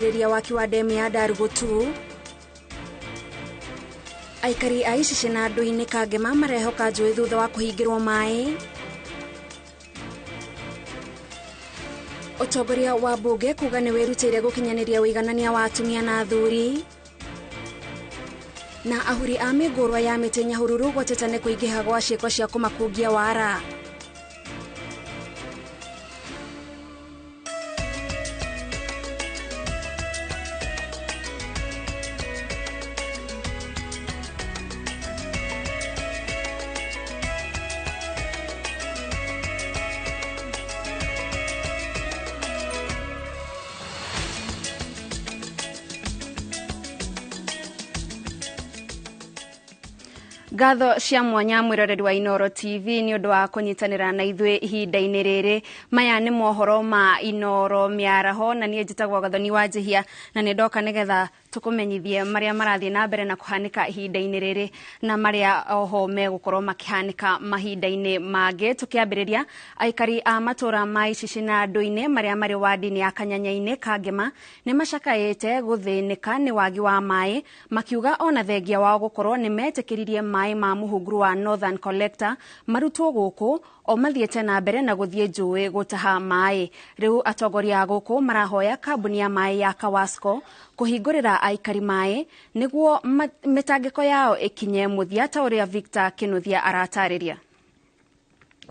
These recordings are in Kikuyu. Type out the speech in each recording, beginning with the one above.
Rĩria waki wa ndemu ya Ndarugutu. Aikari a Icicĩ na Andũ-inĩ Kangema marehoka njũĩ thutha wa kũhingĩrwo maĩ. Ũtongoria wa mbunge kuga nĩ wĩrutĩire gũkinyanĩria ũiganania wa atumia na athuri. Na ahuri a mĩngũrwa ya mĩtĩ Nyahururu gũteta nĩ kũingĩha gwa ciĩko cia kũmakungia wara. Ngatho cia mwanya mwĩroreri wa Inooro TV nĩ ũndũ wa kũnyitanĩra na ithuĩ ihinda-inĩ rĩrĩ. Maya nĩ mohoro ma Inooro mĩaraho na niĩ njĩtagwo Gathoni wa Njihia na nĩ ndoka nĩgetha tũkũmenyithie marĩa marathiĩ na mbere na kũhanĩka ihinda-inĩ rĩrĩ na marĩa oho megũkorwo makĩhanĩka mahinda-inĩ mangĩ. Tũkĩambĩrĩria, aikari a matũra ma Icicĩ na Ndũ-inĩ marĩa marĩ wandi-inĩ ya Kanyanya-inĩ Kangema nĩ macakaĩte gũthĩnĩka nĩ wagi wa maĩ, makiuga ona thengia wao gũkorwo nĩ metĩkĩririe maĩ ma mũhunguru wa Northern Collector marutwo gũkũ o mathiĩte na mbere na gũthiĩ njũĩ gũtaha maĩ. Rĩu atongoria a gũkũ marahoya kambuni ya maĩ ya Kawasco kũhingũrĩra aikari maĩ nĩguo mĩtangĩko yao ĩkinye mũthia ta ũrĩa Victor Kĩnuthia aratarĩria.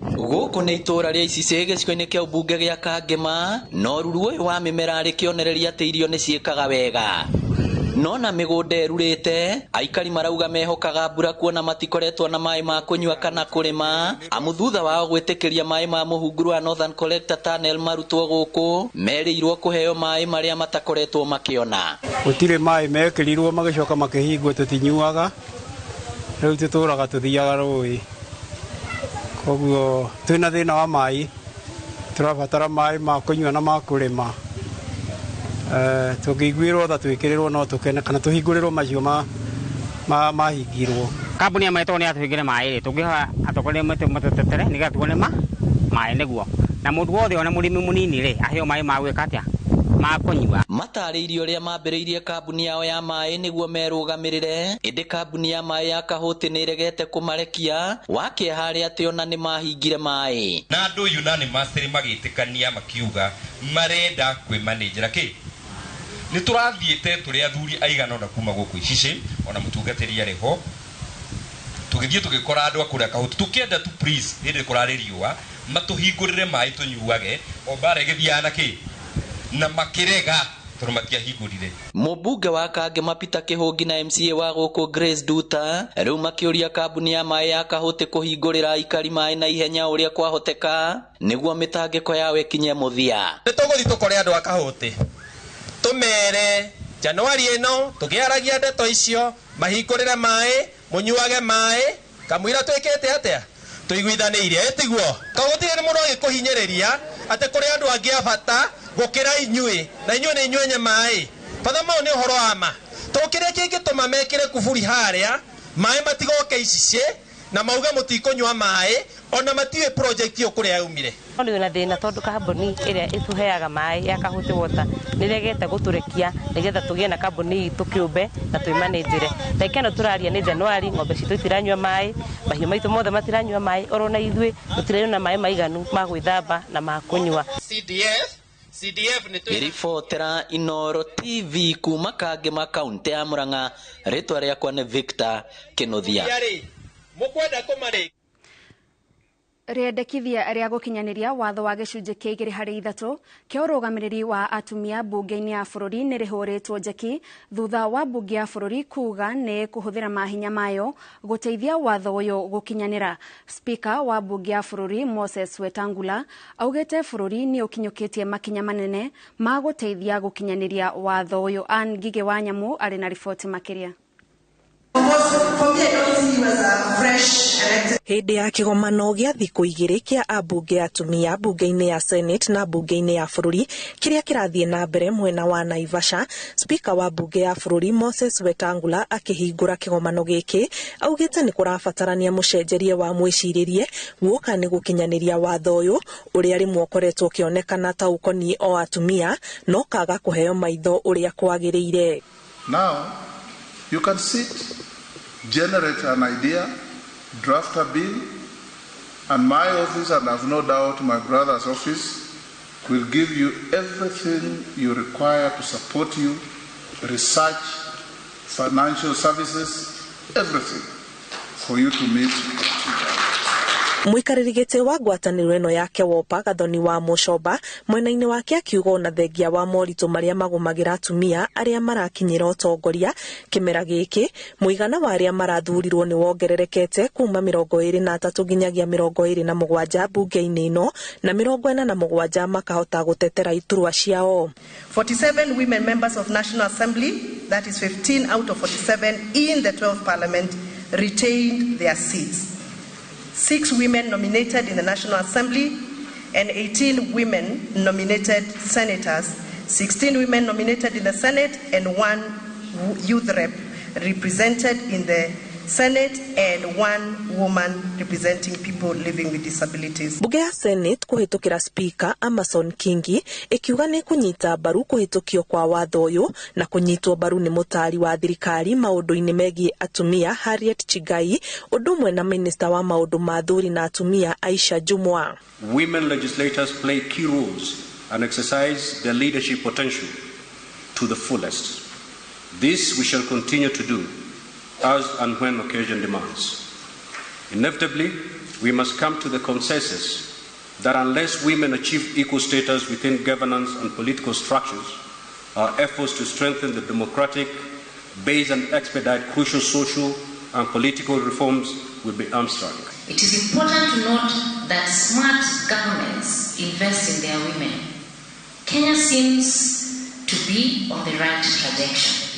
Gũkũ nĩ itũũra rĩa Icicĩ gĩcigo-inĩ kĩa ũmbunge gĩa Kangema, na ũruru ũyũ wa mĩmera arĩ kĩonereria atĩ irio nĩ ciĩkaga wega. No na mĩgũnda ĩrurĩte, aikari marauga mehokaga mbura kuona matikoretwo na maĩ ma kũnyua kana kũrĩma, amu thutha wao gwĩtĩkĩria maĩ ma mũhunguru wa Northern Collector Tunnel marutwo gũkũ, merĩirwo kũheo maĩ marĩa matakoretwo makĩona. Gũtirĩ maĩ mekĩrirwo magĩcoka makĩhingwo tũtinyuaga, rĩu tũtũraga tũthiaga rũĩ. Koguo twĩna thĩna wa maĩ, tũrabatara maĩ ma kũnyua na ma kũrĩma. Tũngĩiguĩrwo tha twĩkĩrĩrwo no tũkene kana tũhingũrĩrwo macio mahingirwo. Kambuni ya maĩ tondũ nĩ yatũhingĩre maĩ rĩ, tũngĩhoya atongoria matũtetere nĩgetha tuone maĩ nĩguo. Na mũndũ wothe ona mũrĩmi mũnini rĩ, aheo maĩ ma gwĩka atĩa? Ma kũnyua. Matarĩirie ũrĩa mambĩrĩirie kambuni yao ya maĩ nĩguo merũgamĩrĩre, ĩndĩ kambuni ya maĩ ya Kahũti nĩ ĩregete kũmarekia, wa kĩeha arĩa atĩ ona nĩ mahingire maĩ. Na andũ unanimously magĩtĩkania makiuga marenda kwĩmanĩnjĩra kĩ. Nĩ tũrathiĩte tũrĩ athuri aigana ũna kuma gũkũ Icicĩ, ona mũtungatĩri arĩ ho. Tũgĩthiĩ tũgĩkora andũ a kũrĩa Kahũti, tũkĩenda tu please, hĩndĩ kũrarĩ riũa, matũhingũrĩre maĩ tũnyuage, o mbara ĩgĩthiaga na kĩ? Na makĩrega tondũ matiahingũrire. Mũmbunge wa Kangema Peter Kĩhũngi na MCA wa gũkũ Grace Nduta rĩu makĩũria kambuni ya maĩ ya Kahũti kũhingũrĩra aikari maĩ na ihenya ũrĩa kwahoteka nĩguo mĩtangĩko yao ĩkinye mũthia. Nĩ tũgũthiĩ tũkore andũ a Kahũti tũmere Januari ĩno tũkĩaragia ndeto icio mahingũrĩre maĩ mũnyuage maĩ kamũira twĩkĩte atĩa tũiguithanĩirie ĩtiguo. Gũtirĩ mũndũ agĩkũhinyĩrĩria atĩ kũrĩ andũ angĩ a bata gũkĩra inyuĩ na inyuĩ nĩ inyuĩ enye maĩ. Batha mau nĩ ũhoro wa ma. Tondũ kĩrĩa kĩngĩtũma mekĩre kuburi harĩa maĩ matigoke Icicĩ na mauge mũtikũnyua maĩ ona matiũĩ project ĩyo kũrĩa yaumire. No nĩ na thĩna tondũ kambuni ĩrĩa ĩtũheaga maĩ ya Kahũti Water nĩ ĩregete gũtũrekia nĩgetha tũgĩe na kambuni itũ kĩũmbe na twĩmanĩnjĩre. Ndagĩka ĩno tũraria nĩ Januari, ng'ombe citũ itiranyua maĩ, mahiũ maitũ mothe matiranyua maĩ, oro na ithuĩ tũtiranyua maĩ maiganu ma gwĩthamba na ma kũnyua. CDF, CDF nĩ twĩ Ribotera Inooro TV kuma Kangema kaunti ya Murang'a, rĩtwa rĩakwa nĩ Victor Kĩnuthia. Mũkwenda kũmarĩ Rĩendekithia rĩa gũkinyanĩria watho wa gĩcunjĩ kĩa igĩrĩ harĩ ithatũ kĩa ũrũgamĩrĩri wa atumia mbunge-inĩ ya bũrũri nĩ rĩhũrĩtwo njeki thutha wa mbunge ya bũrũri kuga nĩ kũhũthĩra mahinya mayo gũteithia watho ũyũ gũkinyanĩra. Speaker wa mbunge ya bũrũri Moses Wetangula augĩte bũrũri nĩ ũkinyũkĩtie makinya manene ma gũteithia gũkinyanĩria watho ũyũ. Ann Ngigĩ wa Nyamu arĩ na riboti makĩria. For me, I don't see you as a fresh elected. Hĩndĩ ya kĩgomano gĩa thikũ 2 kĩa ambunge atumia mbunge-inĩ ya Senate na mbunge-inĩ ya bũrũri kĩrĩa kĩrathiĩ na mbere mwena wa Naivasha, Speaker wa mbunge ya bũrũri Moses Wetangula akĩhingũra kĩgomano gĩkĩ augĩte nĩ kũrabatarania mũcenjerie wa mwĩcirĩrie guoka nĩ gũkinyanĩria watho ũyũ ũrĩa rĩmwe ũkoretwo ũkĩonekana ta ũkoniĩ o atumia no kaga kũheo maitho ũrĩa kwagĩrĩire. Now you can sit, generate an idea, draft a bill, and my office, and I've no doubt my brother's office, will give you everything you require to support you, research, financial services, everything for you to meet. Mũikarĩri gĩtĩ wa ngwatanĩro ĩno ya Kewopa Gathoni wa Mũcomba mwena-inĩ wake akiuga ona thengia wa moritũ marĩa magũmagĩra atumia arĩa marakinyĩra ũtongoria kĩmera gĩkĩ, mũigana wa arĩa marathurirwo nĩ wongererekete kuma 23 nginyagia 27 mbunge-inĩ ĩno na 47 makahota gũtetera iturwa ciao. 47 women members of National Assembly, that is 15 out of 47 in the 12th Parliament, retained their seats. 6 women nominated in the National Assembly and 18 women nominated senators, 16 women nominated in the Senate and 1 youth rep represented in the Senate and 1 woman representing people living with disabilities. Bunge ya Senate kũhĩtũkĩra Speaker Amason Kingi ĩkiuga nĩ kũnyita mbaru kũhĩtũkio kwa watho ũyũ na kũnyitwo mbaru nĩ mũtaari wa thirikari maũndũ-inĩ megiĩ atumia Harriet Chigai, ũndũ ũmwe na minista wa maũndũ ma athuri na atumia Aisha Jumwa. Women legislators play key roles and exercise their leadership potential to the fullest. This we shall continue to do as and when occasion demands. Inevitably, we must come to the consensus that unless women achieve equal status within governance and political structures, our efforts to strengthen the democratic base and expedite crucial social and political reforms will be hamstrung. It is important to note that smart governments invest in their women. Kenya seems to be on the right trajectory.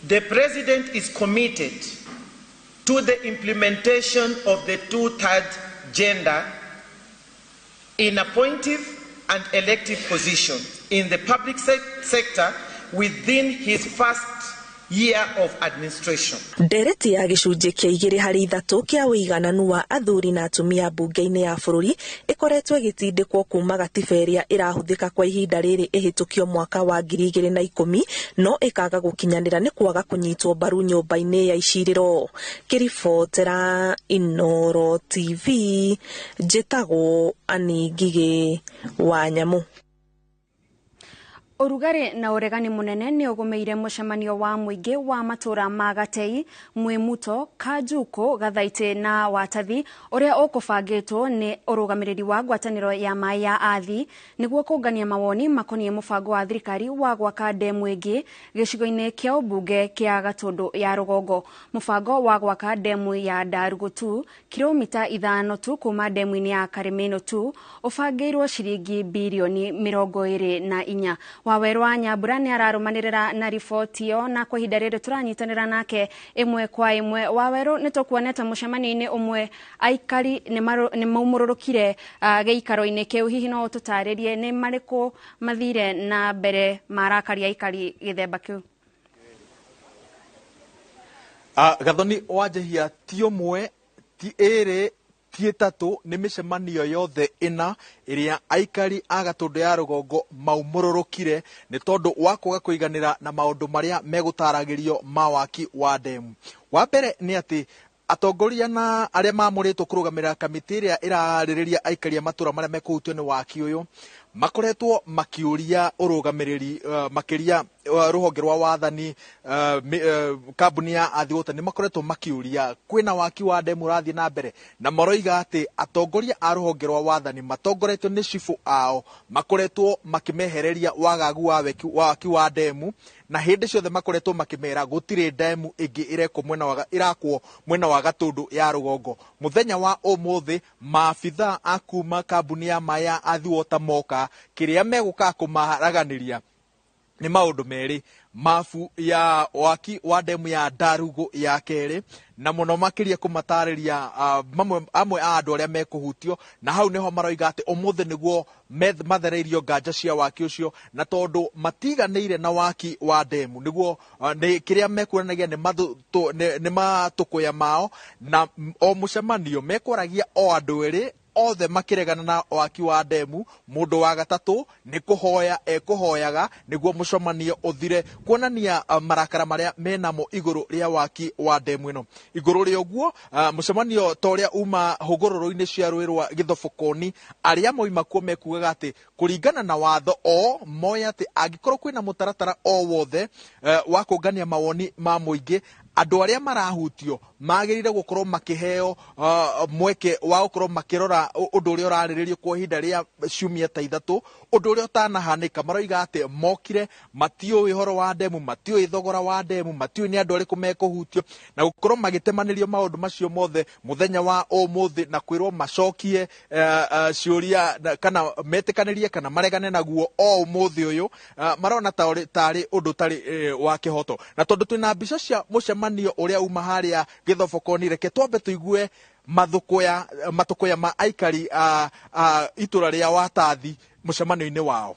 The President is committed to the implementation of the two-thirds gender in appointive and elective positions in the public sector within his first year of administration. Ndereti ya gĩcunjĩ kĩa 2 harĩ 3 kĩa ũigananu wa athuri na atumia mbunge-inĩ ya bũrũri ĩkoretwo ĩgĩtindĩkwo kuma gatiba ĩrĩa ĩrahũthĩka kwa ihinda rĩrĩ ĩhĩtũkio mwaka wa 2010 no ĩkaga gũkinyanĩra nĩ kwaga kũnyitwo mbaru nyũmba-inĩ ya icirĩro. Kĩribotera Inooro TV, njĩtagwo Annie Ngigĩ wa Nyamũ. Ũrugarĩ na ũregani mũnene nĩ ũgũmĩire mũcemanio wa mũingĩ wa matũra ma Gatei, Mwĩmuto, Kanjũkũ, Gathaitĩ na Watathi ũrĩa ũkũbangĩtwo nĩ ũrũgamĩrĩri wa ngwatanĩro ya maĩ ya Athi nĩguo kũngania mawoni makoniĩ mũbango wa thirikari wa gwaka ndemu ĩngĩ gĩcigo-inĩ kĩa ũmbunge kĩa Gatũndũ ya Rũgongo. Mũbango wa gwaka ndemu ya Ndarugu 2 kilomita 5 tu kuma ndemu-inĩ ya Karĩmĩnũ 2 ũbangĩirwo ciringi birioni 24. Waweru wa Nyambura nĩ ararũmanĩrĩra na riboti ĩyo na kwa ihinda rĩrĩ tũranyitanĩra nake ĩmwe kwa ĩmwe. Waweru, nĩ tũkuonete mũcemanio-inĩ ũmwe aikari nĩ maumũrũrũkire gĩikaro-inĩ kĩu, hihi no ũtũtarĩrie nĩ marĩkũ mathire na mbere marakaria aikari gĩthemba kĩu? Gathoni Wanjihia, ti ũmwe ti ĩrĩ ti ĩtatũ, nĩ mĩcemanio yothe ĩna ĩrĩa aikari a Gatũndũ ya Rũgongo maumũrũrũkire nĩ tondũ wa kwaga kũiganĩra na maũndũ marĩa megũtaragĩrio ma waki wa ndemu. Wa mbere nĩ atĩ atongoria na arĩa mamũrĩtwo kũrũgamĩrĩra kamĩtĩ ĩrĩa ĩrarĩrĩria aikari a matũra marĩa mekũhutio nĩ waki ũyũ makoretwo makĩũria ũrũgamĩrĩri makĩria rũhonge rwa wathani, kambuni ya Athi Water, nĩ makoretwo makĩũria kwĩna waki wa ndemu ũrathiĩ na mbere, na maroiga atĩ atongoria a rũhonge rwa wathani matongoretio nĩ cibũ ao makoretwo makĩmehereria wagagu wa waki wa ndemu, na hĩndĩ ciothe makoretwo makĩmera gũtirĩ ndemu ĩngĩ ĩrekwo mwena wa ĩrakwo mwena wa Gatũndũ ya Rũgongo. Mũthenya wa ũmũthĩ maabitha a kuma kambuni ya maĩ ya Athi Water moka, kĩrĩa megũka kũmaraganĩria Nĩ maũndũ merĩ, mabu ya waki wa ndemu ya Ndarugu ya kerĩ, na mũno makĩria kũmatarĩria amwe a andũ arĩa mekũhutio, na hau nĩho maroiga atĩ ũmũthĩ nĩguo mathereirio nganja cia waki ũcio, na tondũ matiganĩire na waki wa ndemu nĩguo nĩ kĩrĩa mekuonanagia nĩ matũkũya mao, na o mũcemanio mekwaragia o andũ erĩ othe makiregana na waki wa ndemu. Mundu wa gatatu ni kuhoya ekuhoyaga niguo mucemanio uthire, kuonania marakara maria menamo iguru ria waki wa ndemu ino. Iguru ria uguo mucemanio ta uria uma hugururu-ini cia rui rwa Githobokoni, aria moima kuo mekugaga ati kuringana na watho o moya ati angikorwo kwina mutaratara o wothe wa kungania mawoni ma muingi, andu aria marahutio magirire gukorwo makiheo mweke wa gukorwo makirora undu uria urariririo kwa ihinda ria ciumia ta ithatu, undu uria utanahanika. Maroiga ati mokire matiũĩ ũhoro wa ndemu, matiũĩ thogora wa ndemu, matiũĩ nĩ andũ arĩkũ mekũhutio, na gukorwo magĩtemanĩrio maũndũ macio mothe mũthenya wa ũmũthĩ, na kwĩrwo macokie ciũria kana metĩkanĩrie kana maregane naguo o ũmũthĩ ũyũ. Marona tarĩ ũndũ ũtarĩ wa kĩhoto. Na tondũ twĩna mbica cia mũcemanio ũrĩa uma harĩa Githobokoni, reke twambe tũigue matukuya ma aikari a itũra rĩa Watathi mũcemanio-inĩ wao.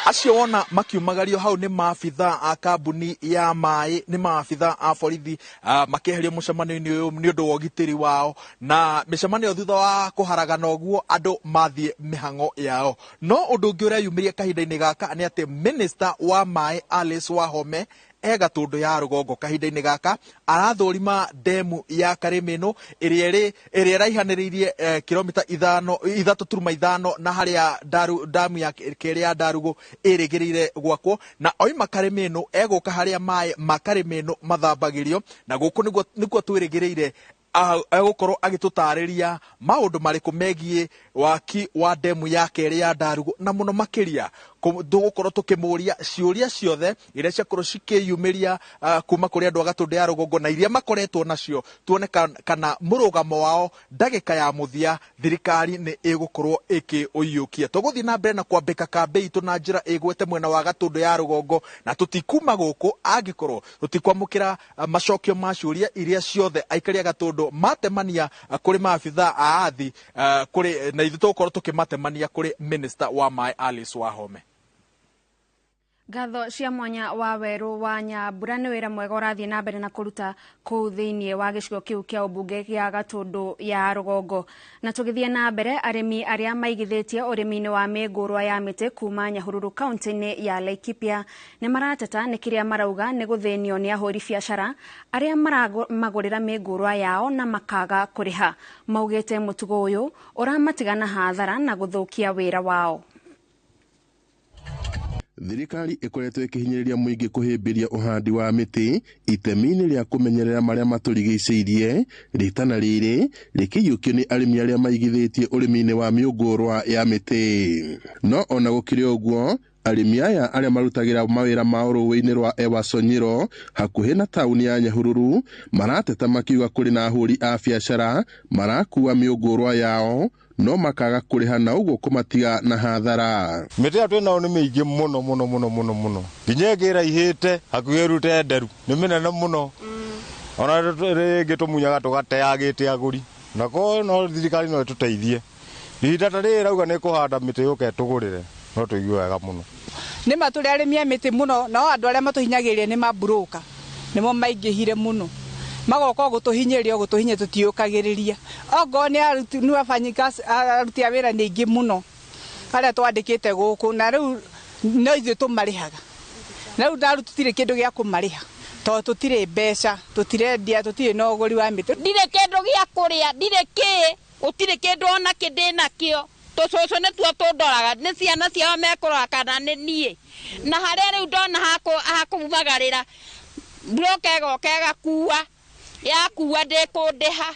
Acio wona makiumagario hau nĩ maabitha a kambuni ya maĩ, nĩ maabitha a borithi makĩeherio mũcemanio-inĩ ũyũ nĩ ũndũ wa ũgitĩri wao, na mĩcemanio thutha wa kũharagana ũguo andũ mathiĩ mĩhang'o yao. No ũndũ ũngĩ ũreyumĩria kahinda-inĩ gaka nĩ atĩ minister wa maĩ Alice Wahome e Gatũndũ ya rũgongo kahinda-inĩ gaka arathũrima ndemu ya Karĩmĩnũ ĩrĩa ĩraihanĩrĩirie kilomita 3.5 na harĩa damu ya kerĩ ya Ndarugu ĩrĩgĩrĩire gwakwo, na oima Karĩmĩnũ egũka harĩa maĩ ma Karĩmĩnũ mathambagĩrio, na gũkũ nĩkuo twĩrĩgĩrĩire egũkorwo agĩtũtarĩria maũndũ marĩkũ megiĩ waki wa ndemu ya kerĩ ya Ndarugu, na mũno makĩria tũgũkorwo tũkĩmũria ciũria ciothe iria ciakorwo cikĩyumĩria kuma kũrĩ andũ a Gatũndũ ya rũgongo na iria makoretwo nacio, tuone kana mũrũgamo wao ndagĩka ya mũthia thirikari nĩ ĩgũkorwo ĩkĩũiyũkia. Tũgũthiĩ na mbere na kwambĩka kambĩ itũ na njĩra ĩgwete mwena wa Gatũndũ ya rũgongo, na tũtikuma gũkũ angĩkorwo tũtikwamũkĩra macokio ma ciũria iria ciothe aikari a Gatũndũ matemania kũrĩ maabitha a athi kũrĩ, na ithuĩ tũgũkorwo tũkĩmatemania kũrĩ minister wa maĩ Alice Wahome. Ngatho cia mwanya wa Werũ wa Nyambura nĩ wĩra mwega ũrathiĩ na mbere na kũruta kũu thĩinĩ wa gĩcigo kĩu kĩa ũmbunge gĩa Gatũndũ ya rũgongo. Na tũgĩthiĩ na mbere, arĩmi arĩa maigithĩtie ũrĩmi-inĩ wa mĩngũrwa ya mĩtĩ kuma Nyahururu kaunti-inĩ ya Laikipia nĩ marateta nĩ kĩrĩa marauga nĩ gũthĩnio nĩ ahũri biacara arĩa maramagũrĩra mĩngũrwa yao na makaga kũrĩha. Maugĩte mũtugo ũyũ ũramatigana hathara na gũthũkia wĩra wao. Thirikari ĩkoretwo ĩkĩhinyĩrĩria mũingĩ kũhĩmbĩria ũhandi wa mĩtĩ itemi-inĩ rĩa kũmenyerera marĩa matũrigicĩirie, rĩtana rĩrĩ rĩkĩiyũkio nĩ arĩmi arĩa maigithĩtie ũrĩmi-inĩ wa mĩũngũrwa ya mĩtĩ. No ona gũkĩrĩ ũguo, arĩmi aya arĩa marutagĩra mawĩra mao rũĩ-inĩ rwa Ewasonyiro hakuhĩ na taũni ya Nyahururu marateta makiuga kũrĩ na ahũri a biacara marakua mĩũngũrwa yao no makaga kũrĩha na ũguo kũmatiga na hathara. Mĩtĩ ĩyo twĩnayo nĩ mĩingĩ mũno mũno mũno mũno mũno, nginya ĩngĩ ĩraihĩte hakuhĩ ĩrute nderu, nĩ mĩnene mũno, ona rĩngĩ tũmunyaga tũgateagĩte agũri, na korwo no thirikari no ĩtũteithie ihinda ta rĩrĩ ĩrauga nĩ kũhanda mĩtĩ yũke ĩtũgũrĩre, no tũigue wega mũno. Nĩ ma tũrĩ arĩmi a mĩtĩ mũno, nao andũ arĩa matũhinyagĩrĩria nĩ maburũka, nĩmo maingĩhire mũno. Magoka gũtũhinyĩrĩria gũtũhinyĩrĩria tũtiũkagĩrĩria. Ongorwo nĩ aruti nĩ wafanyikazi aruti a wĩra nĩ aingĩ mũno arĩa twandĩkĩte gũkũ na rĩu no ithuĩ tũmarĩhaga. Na rĩu ndaruta tũtirĩ kĩndũ gĩa kũmarĩha tondũ tũtirĩ mbeca, tũtirendia, tũtirĩ na ũgũri wa mĩtĩ. Ndirĩ kĩndũ gĩa kũrĩa, ndirĩ kĩ, gũtirĩ kĩndũ ona kĩ ndĩnakĩo. Tũcũcũ nĩtuo tũndoraga, nĩ ciana ciao mekũrora kana nĩ niĩ. Na harĩa rĩu ndona hakumagarĩra, mburoka ĩgoka ĩgakua, yakua ndĩkũndĩha,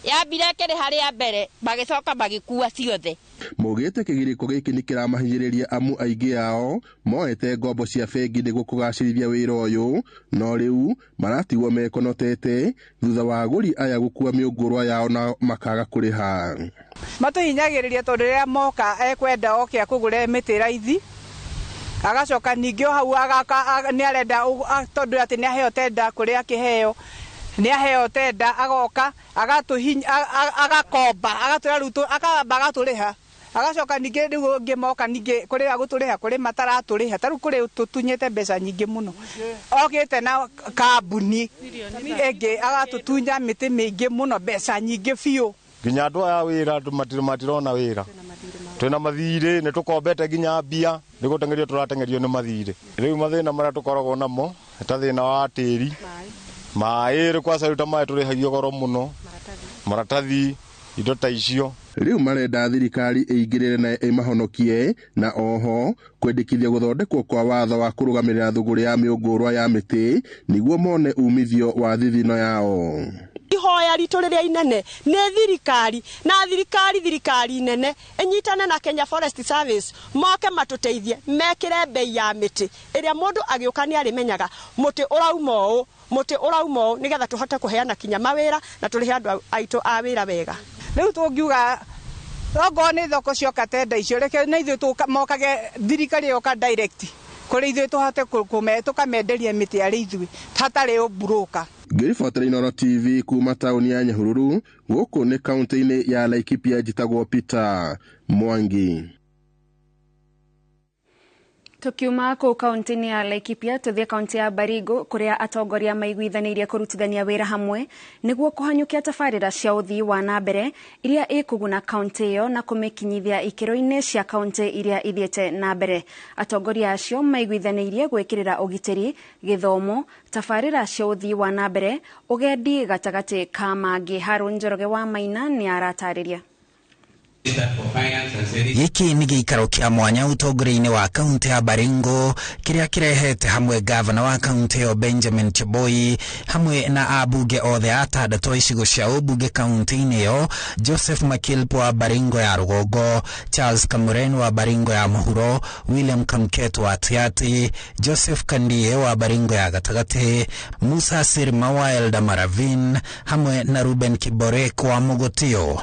yambire ĩkĩrĩha rĩa mbere, magĩcoka magĩkua ciothe. Maugĩte kĩgirĩko gĩkĩ nĩ kĩramahinyĩrĩria amu aingĩ ao moete ngombo cia bengi nĩguo kũgacĩrithia wĩra ũyũ, no rĩu maratigwo mekonotete thutha wa agũri aya gũkua mĩũngũrwa yao na makaga kũrĩha. Matũhinyagĩrĩria tondũ rĩrĩa moka ekwenda oke akũgũre mĩtĩ raithi, agacoka ningĩ o hau nĩ arenda tondũ atĩ nĩ aheo tenda kũrĩa akĩheo, nĩ aheo tenda agoka agakomba agatwĩra rĩu akamba agatũrĩha, agacoka ningĩ rĩu ũngĩ moka ningĩ kũrĩ agũtũrĩha kũrĩ mataratũrĩha, ta rĩu kũrĩ tũtunyĩte mbeca nyingĩ mũno. Okĩte na kambuni ĩngĩ agatũtunya mĩtĩ mĩingĩ mũno, mbeca nyingĩ biũ. Nginya andũ aya wĩra andũ matirona wĩra, twĩna mathirĩ nĩ tũkombete nginya mbia nĩ gũteng'erio tũrateng'erio nĩ mathirĩ. Rĩu mathĩna marĩa tũkoragwo namo nĩ ta thĩna wa tĩri, maĩ, rĩu kwaca rĩu ta maĩ tũrĩhagio goro mũno, maratathi, indo ta icio. Rĩu marenda thirikari ĩingĩrĩre na ĩmahonokie na oho kwendekithia gũthondekwo kwa watho wa kũrũgamĩrĩra thũgũrĩ ya mĩũngũrwa ya mĩtĩ nĩguo mone umithio wa thithino yao. Ihoya ritũ rĩrĩa inene nĩ thirikari na thirikari nene ĩnyitane na Kenya Forest Service moke matũteithie mekĩre bei ya mĩtĩ ĩrĩa mũndũ agĩũka nĩ arĩmenyaga mũtĩ ũrauma ũũ, mũtĩ ũrauma ũũ, nĩgetha tũhote kũheana kinya mawĩra na tũrĩhe andũ aitũ a wĩra wega. Rĩu tũngiuga okorwo nĩ thoko cioka tenda icio reke na ithuĩ mokage thirikari yoka direct kũrĩ ithuĩ tũhote tũkamenderia mĩtĩ arĩ ithuĩ hatarĩ ũmburũka. Ngĩribotera Inooro TV kuma taũni ya Nyahururu gũkũ nĩ kaũntĩ-inĩ ya Laikipia, njĩtagwo Peter Mwangi. Tukiuma kũu kaũntĩ-inĩ ya Laikipia tũthiĩ kaũntĩ ya Baringo kũrĩa atongoria maiguithanĩirie kũrutithania wĩra hamwe nĩguo kũhanyũkia tabarĩra cia ũthii wa na mbere iria ikũguna kaũntĩ ĩyo na kũmĩkinyithia ikĩro-inĩ cia kaũntĩ iria ithiĩte na mbere. Atongoria acio maiguithanĩirie gwĩkĩrĩra ũgitĩri, gĩthomo, tabarĩra cia ũthii wa na mbere, ũgendi gatagatĩ ka mangĩ. Harũn Njoroge wa Maina nĩ aratarĩria. Gĩkĩ nĩ gĩikaro kĩa mwanya ũtongoria-inĩ wa kaũntĩ ya Baringo kĩrĩa kĩrehete hamwe gavana wa kaũntĩ ĩyo Benjamin Cheboi hamwe na ambunge othe atandatũ a icigo cia ũmbunge kaũntĩ-inĩ ĩyo, Joseph Makilpo wa Baringo ya rũgongo, Charles Kamuren wa Baringo ya mũhuro, William Kamket wa Tiaty, Joseph Kandie wa Baringo ya gatagatĩ, Musa Sirma wa Eldama hamwe na Ruben Kiborek wa Mogotio.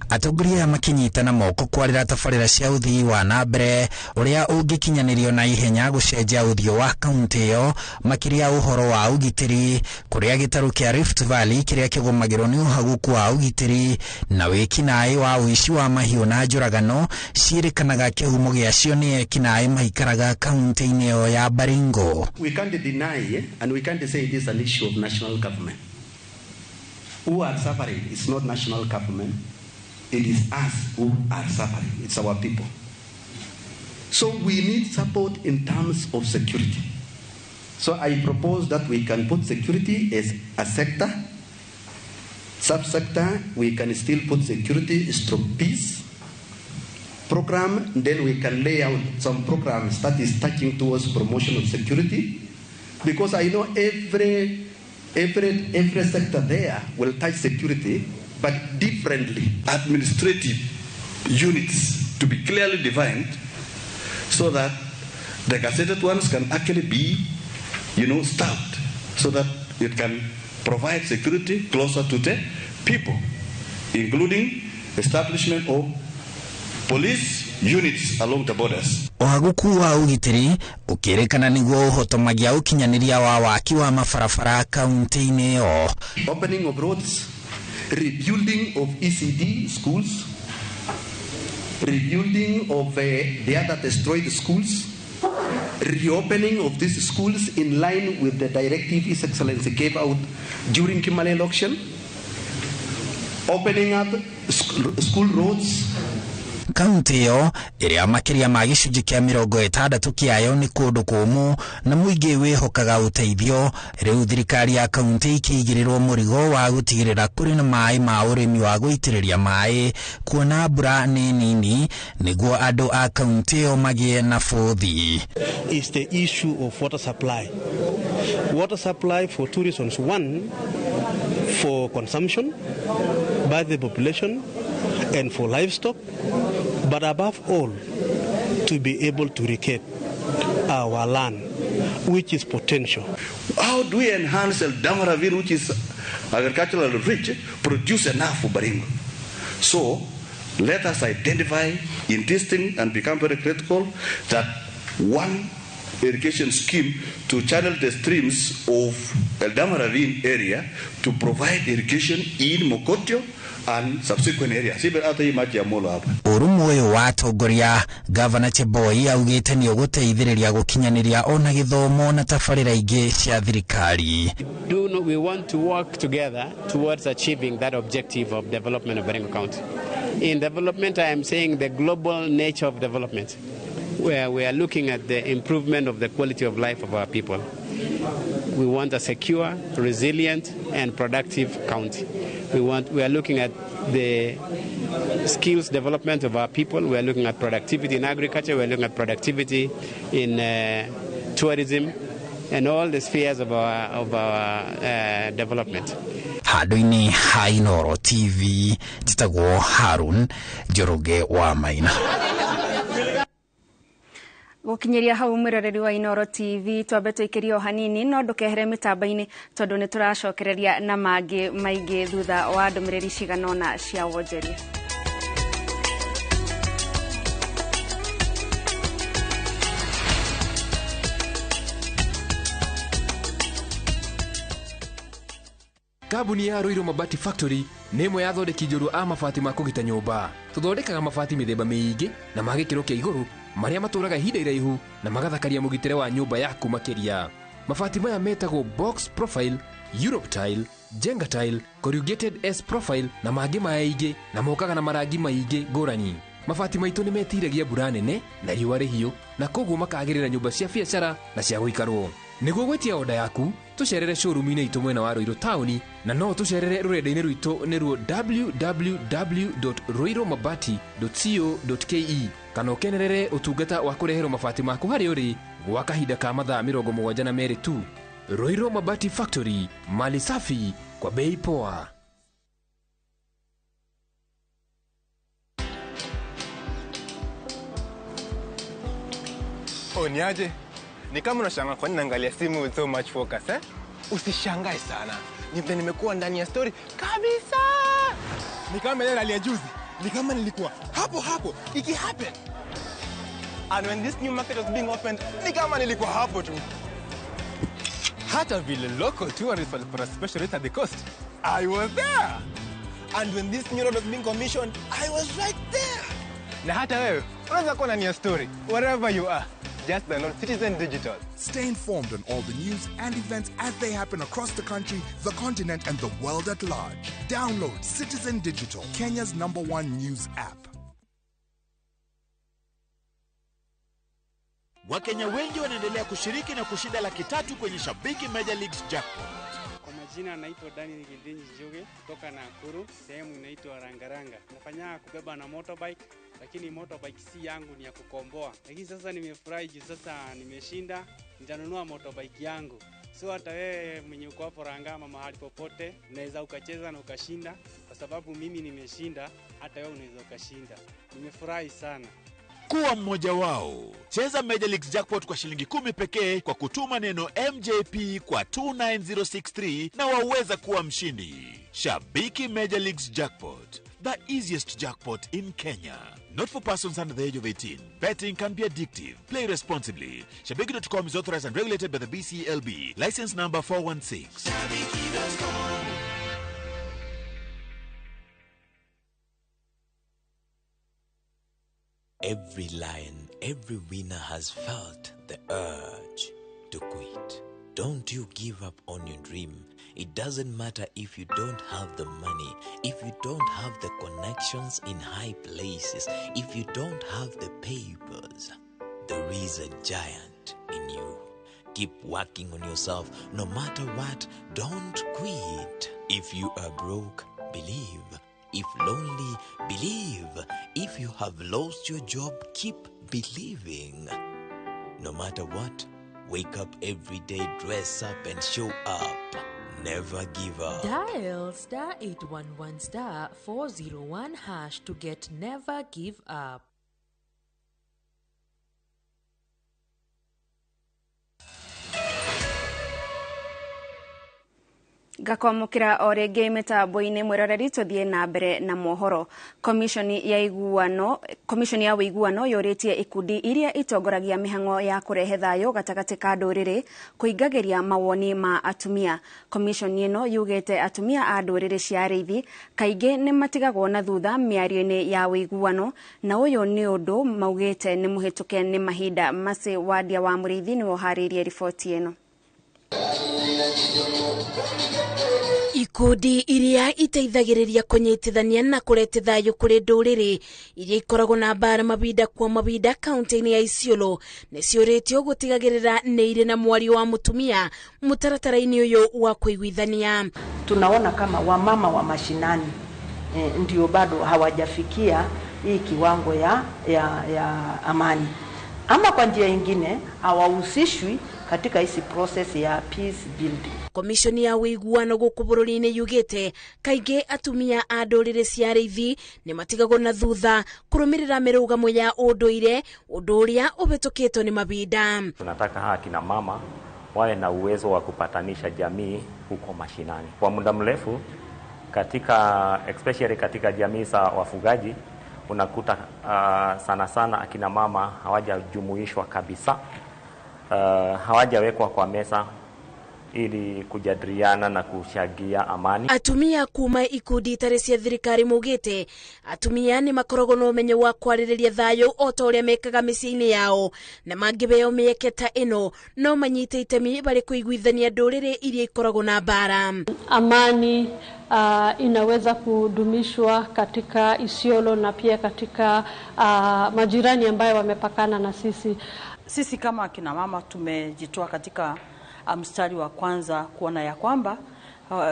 Atongoria aya makinyitana moko kwarĩra tabarĩra cia ũthii wa na mbere ũrĩa ũngĩkinyanĩrio na ihenya gũcenjia ũthiũ wa kaũntĩ ĩyo, makĩria ũhoro wa ũgitĩri kũrĩa gĩtarũ kĩa Rift Valley kĩrĩa kĩgũmagĩrwo nĩ ũhagũku wa ũgitĩri na wĩkinaĩ wa ũici wa mahiũ na njũragano ciĩrĩkanaga kĩhumo gĩacio nĩ ekinaĩ maikaraga kaũntĩ-inĩ ĩyo ya Baringo. We can't deny and we can't say it is an issue of national government. Who are suffering is not national government. It is us who are suffering. It's our people. So we need support in terms of security. So I propose that we can put security as a sector, subsector. We can still put security stroke peace program. Then we can lay out some programs that is touching towards promotion of security, because I know every sector there will touch security, but differently. Administrative units to be clearly defined so that the gazetted ones can actually be, staffed so that it can provide security closer to the people, including establishment of police units along the borders. Ũhagũku wa ũgitĩri ũkĩrĩkana nĩguo ũhotomagia ũkinyanĩria wa waki wa mabarabara kaunti-inĩ ĩyo. Opening of roads, rebuilding of ECD schools, rebuilding of the other destroyed schools, Reopening of these schools in line with the directive His Excellency gave out during Kimale election, opening up school roads. Kaunti ĩyo ĩrĩa makĩria ma gĩcunjĩ kĩa 60 kĩayo nĩ kũndũ kũmũ na mũingĩ wĩhokaga ũteithio, rĩu thirikari ya kaunti ikĩigĩrĩrwo mũrigo wa gũtigĩrĩra kũrĩ na maĩ ma ũrĩmi wa gũitĩrĩria maĩ, kuona mbura nĩ nini nĩguo andũ a kaunti ĩyo magĩe na bũthi. Is the issue of water supply. Water supply for two reasons. One, for consumption by the population and for livestock, but above all, to be able to irrigate our land, which is potential. How do we enhance Eldama Ravine, which is agriculturally rich, produce enough for Baringo? So let us identify in this thing and become very critical that one irrigation scheme to channel the streams of Eldama Ravine area to provide irrigation in Mokotio and subsequent areas. Even hata hii maji ya Molo hapa. Ũrũmwe ũyũ wa atongoria, Gavana Cheboi augĩte nĩ ũgũteithĩrĩria gũkinyanĩria ona gĩthomo na tabarĩra ingĩ cia thirikari. We want to work together towards achieving that objective of development of Baringo County. In development, I am saying the global nature of development, where we are looking at the improvement of the quality of life of our people. We want a secure, resilient, and productive county. We are looking at the skills development of our people. We are looking at productivity in agriculture. We are looking at productivity in tourism and all the spheres of our development. Handũ-inĩ ha Inooro TV, njĩtagwo Harun Njoroge wa Maina. Gũkinyĩria hau mwĩroreri wa Inooro TV, twambe tũikĩrie o hanini no ndũkehere mĩtambo-inĩ tondũ nĩ tũracokereria na mangĩ maingĩ thutha wa ndũmĩrĩri cigana ũna cia wonjoria. Kambuni ya Ruiru Mabati Factory nĩ ĩmwe ya athondeki njorua a mabati ma kũgita nyũmba. Tũthondekaga mabati mĩthemba mĩingĩ na ma gĩkĩro kĩa igũrũ marĩa matũraga ihinda iraihu na magathakaria mũgitĩre wa nyũmba yaku makĩria. Mabati maya metagwo box profile, Europe tile, Jenga tile, corrugated S profile na mangĩ maingĩ na mokaga na marangi maingĩ ngũrani. Mabati maitũ nĩ metiragia mbura nene na riũa rĩhiũ na koguo makagĩrĩra nyũmba cia biacara na cia gũikarwo. Nĩguo gwĩtia oda yaku, tũcerere showroom-inĩ itũ mwena wa Ruiru taũni na no tũcerere rũrenda-inĩ rwitũ nĩruo www.ruirumabati.co.ke kana ũkenerere ũtungata wa kũreherwo mabati maku harĩa ũrĩ gwa kahinda ka mathaa 72 tu. Ruiru Mabati Factory, mali safi kwa bei poa. Oh, niaje? Ni kama unashangaa kwa nini naangalia simu with so much focus, eh? Usishangae sana. Ni vile nimekuwa ndani ya story kabisa. Ni kama ile rally ya juzi. Ni kama nilikuwa hapo hapo iki happen. And when this new market was being opened, ni kama nilikuwa hapo tu. Hata vile local tourists walipata special rate at the coast, I was there. And when this new road was being commissioned, I was right there. Na hata wewe unaweza kuwa ndani ya story wherever you are. Just download Citizen Digital. Stay informed on all the news and events as they happen across the country, the continent, and the world at large. Download Citizen Digital, Kenya's #1 news app. Wakenya wengi wanaendelea kushiriki na kushinda 300,000 kwenye Shabiki Major Leagues Jackpot. Kwa majina naitwa Daniel Gindinji Njuge kutoka Nakuru, sehemu inaitwa Rangaranga. Nafanya kubeba na motorbike, lakini motorbike si yangu, ni ya kukomboa. Lakini sasa nimefurahi juu sasa nimeshinda, nitanunua motorbike yangu. So hata wewe mwenye uko hapo Rangama mahali popote, unaweza ukacheza na ukashinda, kwa sababu mimi nimeshinda, hata wewe unaweza ukashinda. Nimefurahi sana. Kuwa mmoja wao. Cheza Major Leagues Jackpot kwa shilingi 10 pekee kwa kutuma neno MJP kwa 29063 na waweza kuwa mshindi. Shabiki Major Leagues Jackpot, the easiest jackpot in Kenya. Not for persons under the age of 18. Betting can be addictive. Play responsibly. Shabiki.com is authorized and regulated by the BCLB. License number 416. Shabiki.com. Every lion, every winner has felt the urge to quit. Don't you give up on your dream. It doesn't matter if you don't have the money, if you don't have the connections in high places, if you don't have the papers. There is a giant in you. Keep working on yourself no matter what. Don't quit. If you are broke, believe. If lonely, believe. If you have lost your job, keep believing. No matter what, wake up every day, dress up and show up. Never give up. Dial star 811 star 401 hash to get Never Give Up. Ngakwamũkĩra o rĩngĩ mĩtambo-inĩ mwĩroreri tũthiĩ na mbere na mohoro. Komishoni ya ũiguano yũrĩtie ikundi iria itongoragia mĩhang'o ya kũrehe thayũ gatagatĩ ka ndũrĩrĩ kũingagĩria mawoni ma atumia. Komishoni ĩno yugĩte atumia a ndũrĩrĩ cia arĩithi kaingĩ nĩ matigagwo na thutha mĩario-inĩ ya ũiguano, na ũyũ nĩ ũndũ maugĩte nĩ mũhĩtũke nĩ mahinda. Mercy Wandia wa Mũrĩithi nĩwe ũharĩirie riboti ĩno. Ikundi iria iteithagĩrĩria kũnyitithania na kũrete thayũ kũrĩ ndũrĩrĩ iria ikoragwo na mbara mabinda kwa mabinda kaunti-inĩ ya Isiolo nĩciũrĩtio gũtigagĩrĩra nĩ irĩ na mwario wa mũtumia mũtaratara-inĩ ũyũ wa kũiguithania. Tunaona kama wamama wa mashinani ndio bado hawajafikia hii kiwango ya amani, ama kwa njia nyingine hawahusishwi katika hizi process ya peace building. Komishoni ya ũiguano gũkũ bũrũri-inĩ yugĩte kaingĩ atumia a ndũrĩrĩ cia arĩithi nĩ matigagwo na thutha kũrũmĩrĩra mĩrũgamo ya ũndũire, ũndũ ũrĩa ũhĩtũkĩtwo nĩ mabinda. Tunataka hawa kina mama wawe na uwezo wa kupatanisha jamii huko mashinani. Kwa muda mrefu katika especially katika jamii za wafugaji unakuta sana sana akina mama hawajajumuishwa kabisa. Hawajawekwa kwa meza ili kujadiliana na kushagia amani. Atumia kuma ikundi itarĩ cia thirikari maugĩte atumia nĩ makoragwo na ũmenyo wa kwarĩrĩria thayũ o ta ũrĩa mekaga mĩciĩ-inĩ yao, na mangĩheo mĩeke ta ĩno no manyite itemi barĩ kũiguithania ndũrĩrĩ iria ikoragwo na mbara. Amani inaweza kudumishwa katika Isiolo na pia katika majirani ambayo wamepakana na sisi. Sisi kama akina mama tumejitoa katika mstari wa kwanza kuona ya kwamba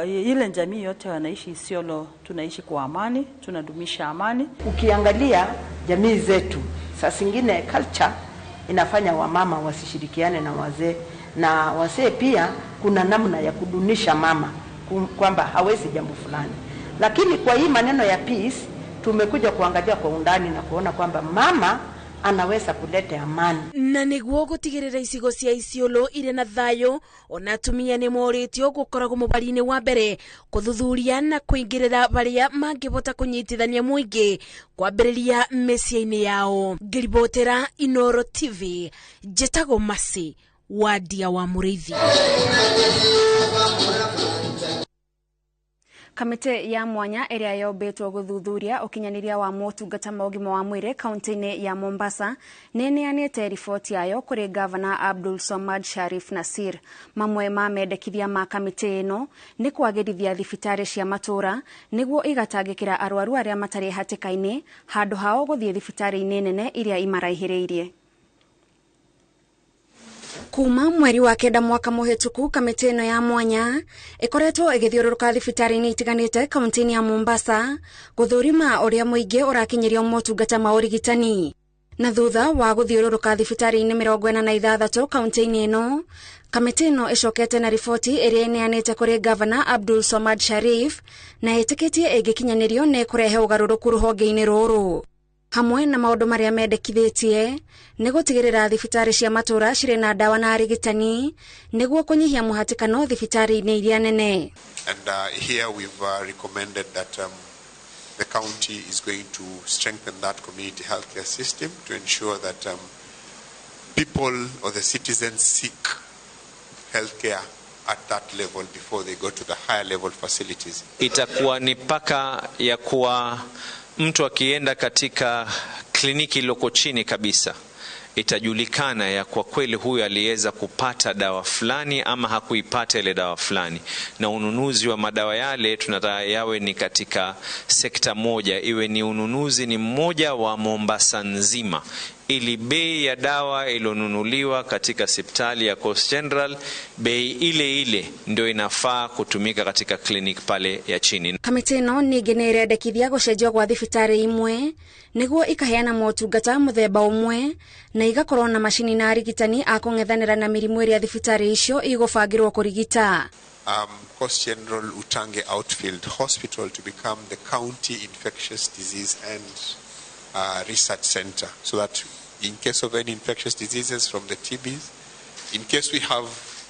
ile jamii yote wanaishi Isiolo tunaishi kwa amani, tunadumisha amani. Ukiangalia jamii zetu saa zingine culture inafanya wamama wasishirikiane na wazee, na wazee pia kuna namna ya kudunisha mama kwamba hawezi jambo fulani. Lakini kwa hii maneno ya peace tumekuja kuangalia kwa undani na kuona kwamba mama anaweza kuleta amani. Na niguo gutigirira icigo cia Isiolo ire na thayo, ona atumia ni moritio gukoragwo mubari-ini wa mbere kuthuthuria na kuingirira baria mangibota kunyitithania muingi kwambiriria mĩciĩ-inĩ yao. Ngiribotera Inoro TV, njĩtagwo Mercy Wandia wa Mũrĩithi. Kamĩtĩ ya mwanya ĩrĩa yombĩtwo gũthuthuria ũkinyanĩria wa motungata ma ũgima wa mwĩrĩ kaunti-inĩ ya Mombasa nĩ ĩneanĩte riboti yayo kũrĩ Gavana Abdul Somad Sharif Nasir. Mamwe ma mendekithia ma kamĩtĩ ĩno nĩ kwagĩrithia thibitarĩ cia matũũra nĩguo igatangĩkĩra arwaru arĩa matarĩ hatĩka-inĩ handũ hao gũthiĩ thibitarĩ-inĩ nene iria imaraihĩrĩirie. Kuma mweri wa 9 mwaka mũhĩtũku, kamĩtĩ ĩno ya mwanya ĩkoretwo ĩgĩthiũrũrũka thibitarĩ-inĩ itiganĩte kaunti-inĩ ya Mombasa gũthũrima ũrĩa mũingĩ ũrakinyĩrio motungata ma ũrigitani. Na thutha wa gũthiũrũrũka thibitarĩ-inĩ 46 kaunti-inĩ ĩno, kamĩtĩ ĩno ĩcokete na riboti ĩrĩa ĩneanĩte kũrĩ Gavana Abdul Somad Sharif na ĩtĩkĩtie ĩngĩkinyanĩrio nĩ kũrehe ũgarũrũku rũhonge-inĩ rũrũ. Hamwe na maũndũ marĩa mendekithĩtie nĩ gũtigĩrĩra thibitarĩ cia matũũra cirĩ na ndawa na arigitani nĩguo kũnyihia mũhatĩkano thibitarĩ-inĩ iria nene. And here we've recommended that the county is going to strengthen that community healthcare system to ensure that people or the citizens seek healthcare at that level before they go to the higher level facilities. Itakuwa ni paka ya kuwa mtu akienda katika Kliniki iliyoko chini kabisa itajulikana ya kwa kweli huyu aliweza kupata dawa fulani ama hakuipata ile dawa fulani, na ununuzi wa madawa yale tunataka yawe ni katika sekta moja, iwe ni ununuzi ni mmoja wa Mombasa nzima, ili bei ya dawa iliyonunuliwa katika hospitali ya Coast General, bei ile ile ndio inafaa kutumika katika clinic pale ya chini. Kamĩtĩ ĩno ningĩ nĩ ĩrendekithia gũcenjio gwa thibitarĩ imwe nĩguo ikaheana motungata mũthemba ũmwe na igakorwo na macini na arigitani a kũng'ethanĩra na mĩrimũ ĩrĩa thibitarĩ icio igũbangĩrwo kũrigita. Coast General Utange Outfield Hospital to become the county infectious disease and research center, so that in case of any infectious diseases from the TBs, in case we have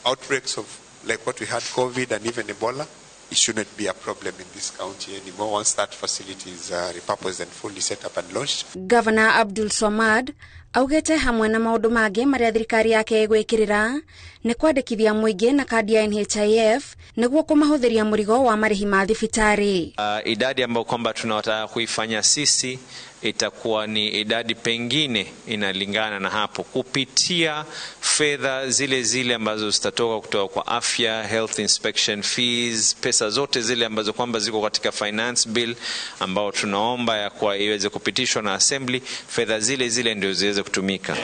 outbreaks of like what we had COVID and even Ebola, it shouldn't be a problem in this county anymore once that facility is repurposed and fully set up and launched. Governor Abdul Swamad augĩte hamwe na maũndũ mangĩ marĩa thirikari yake ĩgwĩkĩrĩra nĩ kwandĩkithia mũingĩ na kandi ya NHIF nĩguo kũmahũthĩria mũrigo wa marĩhi ma thibitarĩ. Idadi ambayo kwamba tunataka kuifanya sisi itakuwa ni idadi pengine inalingana na hapo, kupitia fedha zile zile ambazo zitatoka kutoka kwa afya, health inspection fees, pesa zote zile ambazo kwamba ziko katika finance bill ambao tunaomba ya kwa iweze kupitishwa na assembly, fedha zile zile ndio ziweze kutumika.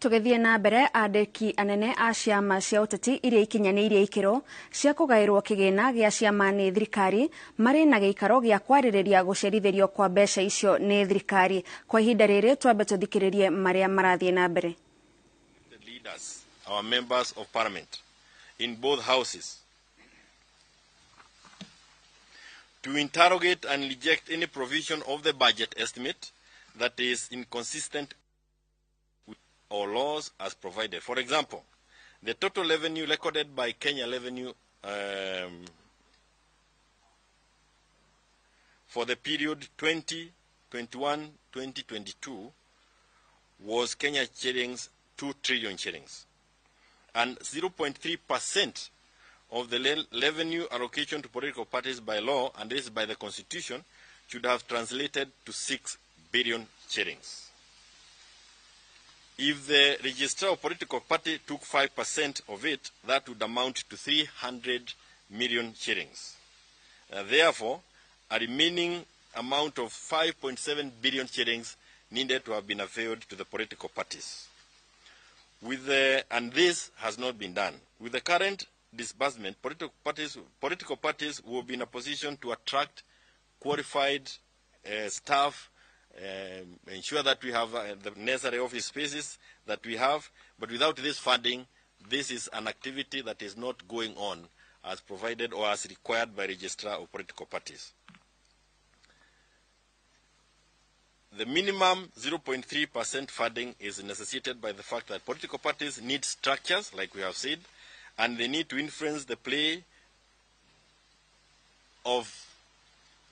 Tũgĩthiĩ na mbere, andĩki anene a ciama cia ũteti iria ikinyanĩirie ikĩro cia kũgaĩrwo kĩgĩna gĩa ciama nĩ thirikari marĩ na gĩikaro gĩa kwarĩrĩria gũcerithĩrio kwa mbeca icio nĩ thirikari. Kwa ihinda rĩrĩ twambe tũthikĩrĩrie marĩa marathiĩ na mbere. The leaders, our members of parliament in both houses, to interrogate and reject any provision of the budget estimate that is inconsistent or laws as provided. For example, the total revenue recorded by Kenya Revenue for the period 2021-2022 was Kenya shillings 2 trillion shillings, and 0.3% of the revenue allocation to political parties by law, and this by the Constitution, should have translated to 6 billion shillings. If the registrar of political party took 5% of it, that would amount to 300 million shillings. Therefore, a remaining amount of 5.7 billion shillings needed to have been availed to the political parties. And this has not been done. With the current disbursement, political parties will be in a position to attract qualified staff, ensure that we have the necessary office spaces that we have, but without this funding, this is an activity that is not going on as provided or as required by registrar of political parties. The minimum 0.3% funding is necessitated by the fact that political parties need structures, like we have said, and they need to influence the play of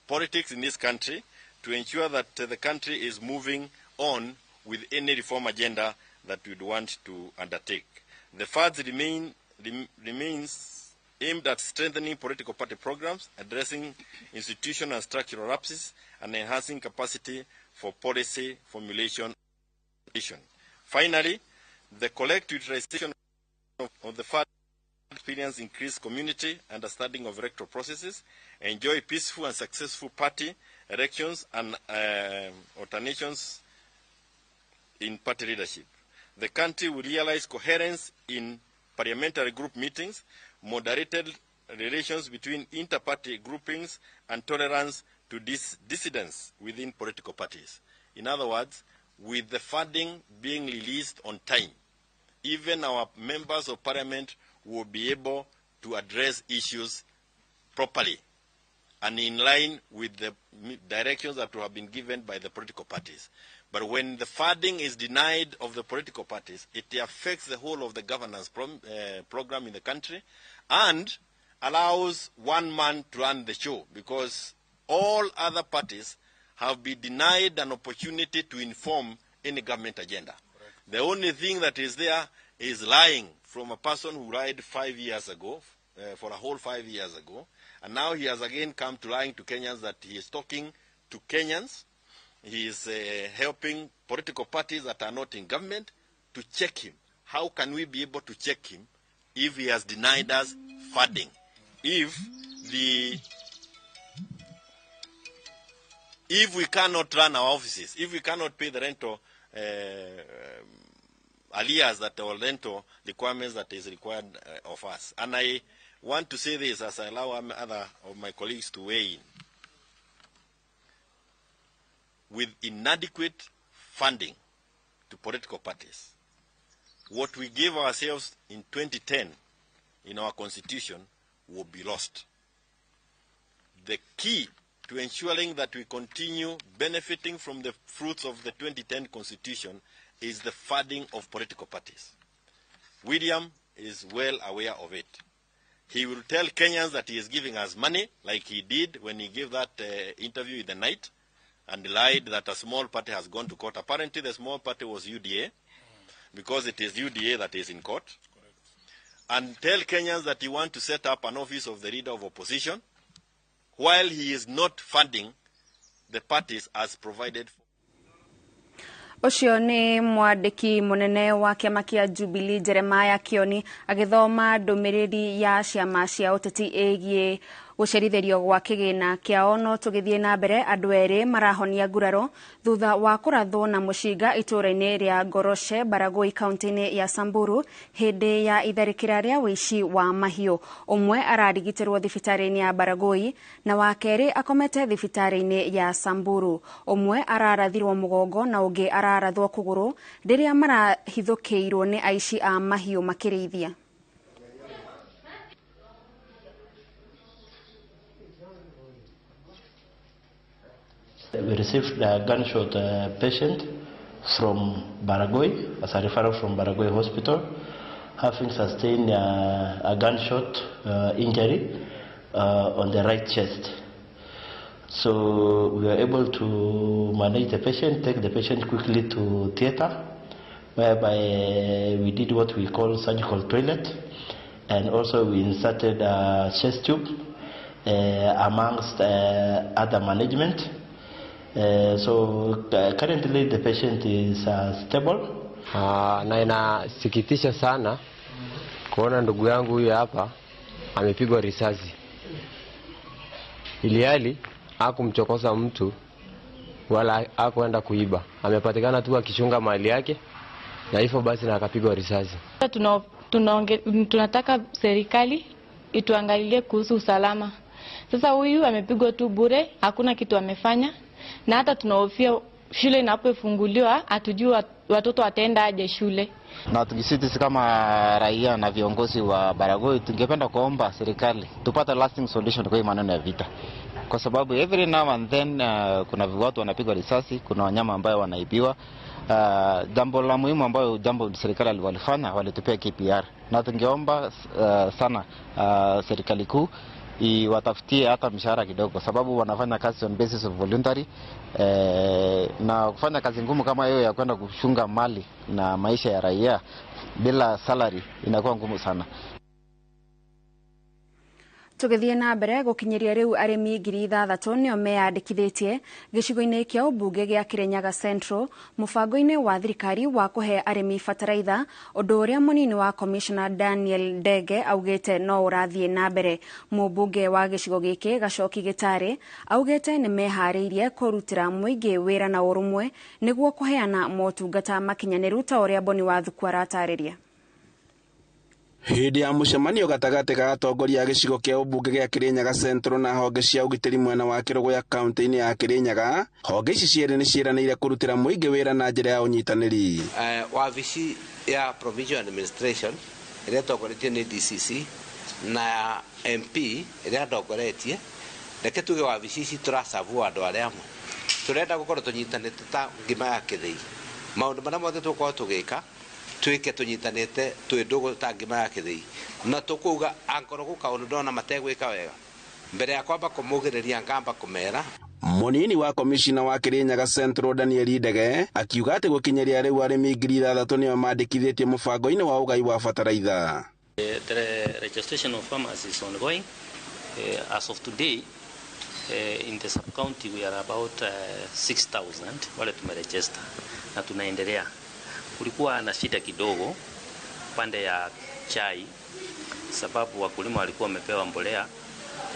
politics in this country to ensure that the country is moving on with any reform agenda that we'd want to undertake. The funds remains aimed at strengthening political party programs, addressing institutional and structural lapses, and enhancing capacity for policy formulation. Finally, the correct utilization of the fund experience increased community understanding of electoral processes, enjoy peaceful and successful party elections and alternations in party leadership. The country will realize coherence in parliamentary group meetings, moderated relations between inter-party groupings, and tolerance to dissidents within political parties. In other words, with the funding being released on time, even our members of parliament will be able to address issues properly and in line with the directions that have been given by the political parties. But when the funding is denied of the political parties, it affects the whole of the governance program in the country and allows one man to run the show, because all other parties have been denied an opportunity to inform any government agenda. Correct. The only thing that is there is lying from a person who lied 5 years ago, for a whole 5 years ago, And now he has again come to lying to Kenyans that he is talking to Kenyans. He is helping political parties that are not in government to check him. How can we be able to check him if he has denied us funding? If we cannot run our offices, if we cannot pay the rental alias that our rental requirements that is required of us. And I want to say this as I allow other of my colleagues to weigh in. With inadequate funding to political parties, what we gave ourselves in 2010 in our constitution will be lost. The key to ensuring that we continue benefiting from the fruits of the 2010 constitution is the funding of political parties. William is well aware of it. He will tell Kenyans that he is giving us money, like he did when he gave that interview in the night and lied that a small party has gone to court. Apparently the small party was UDA, because it is UDA that is in court. Correct. And tell Kenyans that he wants to set up an office of the leader of opposition, while he is not funding the parties as provided for. Ũcio nĩ mwandĩki mũnene wa kĩama kĩa Jubilee Jeremiah Kioni agĩthoma ndũmĩrĩri ya ciama cia ũteti ĩgiĩ gũcerithĩrio gwa kĩgĩna kĩao. No tũgĩthiĩ na mbere, andũ erĩ marahonia nguraro thutha wa kũrathwo na mũcinga itũũra-inĩ rĩa Ngoroshe Baragoi kaunti-inĩ ya Samburu hĩndĩ ya itharĩkĩra rĩa ũici wa mahiũ. Ũmwe ararigitĩrwo thibitarĩ-inĩ ya Baragoi na wa kerĩ akomete thibitarĩ-inĩ ya Samburu. Ũmwe ararathirwo mũgongo na ũngĩ ararathwo kũgũrũ rĩrĩa marahithũkĩirwo nĩ aici a mahiũ makĩrĩithia. We received a gunshot patient from Baragoi, as a referral from Baragoi Hospital, having sustained a gunshot injury on the right chest. So we were able to manage the patient, take the patient quickly to theater, whereby we did what we call surgical toilet, and also we inserted a chest tube amongst other management. So currently the patient is stable. Na inasikitisha sana kuona ndugu yangu huyu hapa amepigwa risasi, ilihali hakumchokoza mtu wala hakuenda kuiba. Amepatikana tu akichunga mali yake na hivyo basi na akapigwa risasi. Tunataka serikali ituangalilie kuhusu usalama. Sasa huyu amepigwa tu bure, hakuna kitu amefanya. Na hata tunahofia shule inapofunguliwa hatujui watoto wataenda aje shule. Na sisi kama raia na viongozi wa Baragoi tungependa kuomba serikali tupate lasting solution kwa hii maneno ya vita. Kwa sababu every now and then kuna watu wanapigwa risasi, kuna wanyama ambao wanaibiwa. Jambo la muhimu ambayo jambo serikali walifanya, walitupea KPR. Na tungeomba sana serikali kuu iwatafutie hata mshahara kidogo, sababu wanafanya kazi on basis of voluntary, na kufanya kazi ngumu kama hiyo ya kwenda kuchunga mali na maisha ya raia bila salary inakuwa ngumu sana. Tũgĩthiĩ na mbere gũkinyĩria rĩu arĩmi 6,000 nĩo meyandĩkithĩtie gĩcigo-inĩ kĩa ũmbunge gĩa Kirinyaga Central mũbango-inĩ wa thirikari wa kũhe arĩmi bataraitha, ũndũ ũrĩa mũnini wa Commissioner Daniel Ndege augĩte no ũrathiĩ na mbere. Mũmbunge wa gĩcigo gĩkĩ Gacoki Gĩtarĩ augĩte nĩ meharĩirie kũrutĩra mũingĩ wĩra na ũrũmwe nĩguo kũheana motungata makinyanĩru ta ũrĩa Boni Wathuku aratarĩria. Hĩndĩ ya mũcemanio gatagatĩ ga atongoria a gĩcigo kĩa ũmbunge gĩa Kirinyaga Central na honge cia ũgitĩri mwena wa Kĩrũgũya kaunti-inĩ ya Kirinyaga, honge ici cierĩ nĩ ciĩranĩire kũrutĩra mũingĩ wĩra na njĩra ya ũnyitanĩri. Wabici ya Provincial Administration ĩrĩa ĩtongoretio nĩ DCC na MP ĩrĩa ndongoretie, reke tuge wabici ici tũracabu andũ arĩa amwe tũrenda gũkorwo tũnyitanĩte ta ngima ya kĩthĩi. Maũndũ marĩa mothe tũgũkorwo tũgĩka twike tunyitanite twi ndugu ta ngima ya kithii na tukuga ankorwo gukaundu ndona mategwika wega mbere ya kwamba kumugiriria ngamba kumera. Munini wa komishina wa Kirinyaga Central Daniel Ndege akiuga ati gukinyiria riu arimi 6,000 nio mandikithitie mubango-ini wa ugai wa bataraitha. The registration of farmers is ongoing As of today, in the sub county we are about 6,000 wale tumeregister na tunaendelea. Kulikuwa na shida kidogo pande ya chai, sababu wakulima walikuwa wamepewa mbolea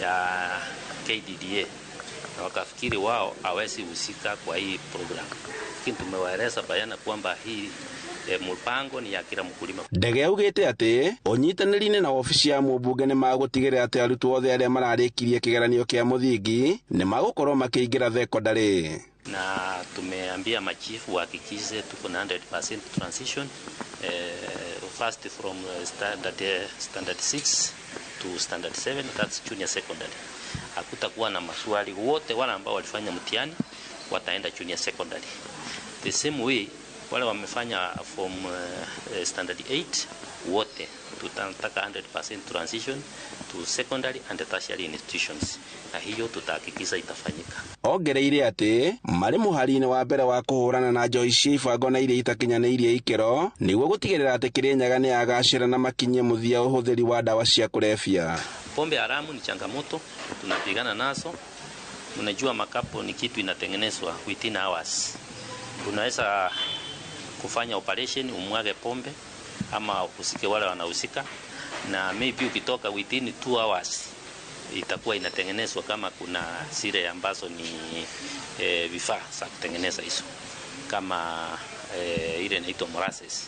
ya KDDA na wakafikiri wao hawezi husika kwa hii program, lakini tumewaeleza bayana kwamba hii mpango ni ya kila mkulima. Ndege augite ati unyitanĩri-inĩ na wabici ya mũmbunge nĩ magũtigĩrĩra atĩ arutwo othe arĩa mararĩkirie kĩgeranio kĩa mũthingi nĩ magũkorwo makĩingĩra thekondarĩ. Na tumeambia machifu wahakikishe tuko na 100% transition, first from standard 6 to standard 7, that's junior secondary. Hakutakuwa na maswali, wote wale ambao walifanya mtihani wataenda junior secondary. The same way wale wamefanya from standard 8 wote tutataka 100% transition to secondary and tertiary institutions, na hiyo tutahakikisha itafanyika. Ongereire atĩ marĩ mũhari-inĩ wa mbere wa kũhũrana na njohi cia ibango na iria itakinyanĩirie ikĩro nĩguo gũtigĩrĩra atĩ Kĩrĩnyaga nĩ yagacĩra na makinyie mũthia ũhũthĩri wa ndawa cia kũrebia. Pombe haramu ni changamoto tunapigana nazo. Unajua makapo ni kitu inatengenezwa within hours. Unaweza kufanya operation umwage pombe ama usike wale wanahusika, na maybe ukitoka within 2 hours itakuwa inatengenezwa kama kuna sire ambazo ni vifaa za kutengeneza hizo kama ile inaitwa molasses.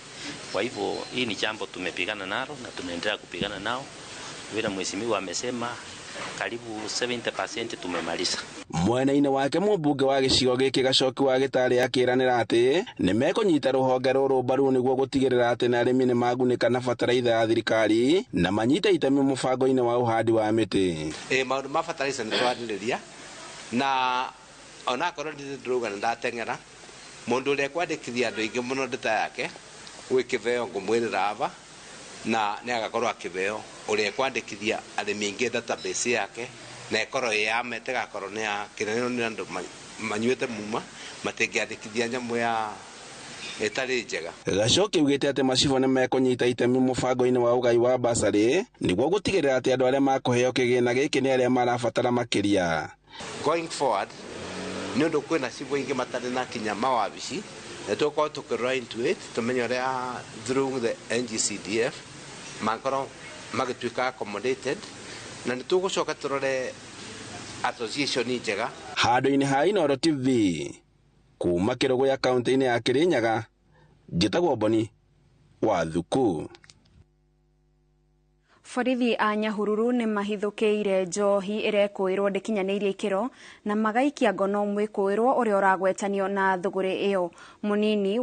Kwa hivyo hii ni jambo tumepigana nalo na tunaendelea kupigana nao. Vile mheshimiwa amesema karibu 70% tumemaliza. Mwena-inĩ wake mũmbunge wa gĩcigo gĩkĩ Gacoki wa Gĩtarĩ akĩranĩra atĩ nĩ mekũnyita rũhonge rũrũ mbaru nĩguo gũtigĩrĩra atĩ na arĩmi nĩ magunĩka na bataraitha ya thirikari na manyite itemi mũbango-inĩ wa ũhandi wa mĩtĩ. Maũndũ ma bataraitha nĩ twarĩrĩria, na onakorwo ndĩrauga nĩ ndateng'era, mũndũ ũrĩa ekwandĩkithia andũ aingĩ mũno ndeta yake gwĩ kĩbeo ngũmwĩrĩra aba, na nĩ agakorwo akĩbeo ũrĩa ekwandĩkithia arĩmi aingĩ database yake na ĩkorwo ĩ ya ma, ĩtigakorwo nĩ ya kĩnene nĩ andũ manyuĩte muma matingĩandĩkithia nyamũ ya ĩtarĩ njega. Gacoki augĩte atĩ macibũ nĩ mekũnyita itemi mũbango-inĩ wa ũgai wa basarĩ nĩguo gũtigĩrĩra atĩ andũ arĩa makũheo kĩgĩna gĩkĩ nĩ arĩa marabatara makĩria. Going forward nĩ ũndũ kwĩna cibũ ingĩ matarĩ na kinya mawabici, na tũgũkorwo tũkĩrora into it tũmenye ũrĩa through the NGCDF mangĩkorwo magĩtuĩka accommodated, na nĩ tũgũcoka tũrore association njega. Handũ-inĩ ha Inooro TV kuma Kĩrũgũya kaunti-inĩ ya Kĩrĩnyaga, njĩtagwo Boni wa Thuku. Borithi a Nyahururu nĩ mahithũkĩire njohi ĩrekũĩrwo ndĩkinyanĩirie ikĩro na magaikia ngono mwĩkũĩrwo ũrĩa ũragwetanio na thũgũrĩ ĩyo. Mũnini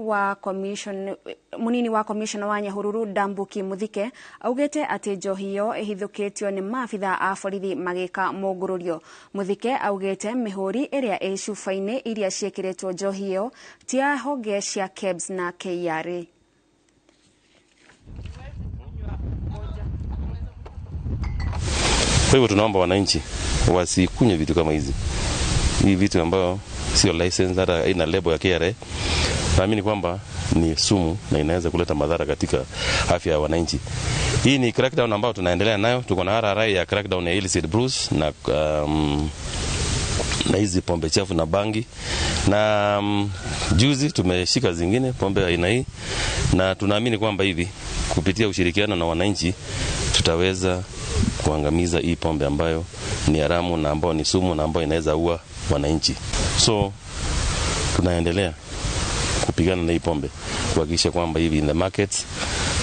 wa commissioner wa Nyahururu Ndambuki Muthike augĩte atĩ njohi ĩyo ĩhithũkĩtio nĩ maabitha a borithi magĩka mũngũrũrio. Muthike augĩte mĩhũri ĩrĩa ĩ cuba-inĩ iria ciĩkĩrĩtwo njohi ĩyo ti ya honge cia KEBS na KRA. Kwa hivyo tunaomba wananchi wasikunywe vitu kama hizi. Hii vitu ambayo sio license, hata haina lebo ya KRA. Naamini kwamba ni sumu na inaweza kuleta madhara katika afya ya wananchi. Hii ni crackdown ambayo tunaendelea nayo. Tuko na RRI ya crackdown ya illicit brews na hizi pombe chafu na bangi. Na juzi tumeshika zingine pombe aina hii, na tunaamini kwamba hivi kupitia ushirikiano na wananchi tutaweza kuangamiza hii pombe ambayo ni haramu na ambayo ni sumu na ambayo inaweza ua wananchi. So tunaendelea kupigana na hii pombe kuhakikisha kwamba hivi in the markets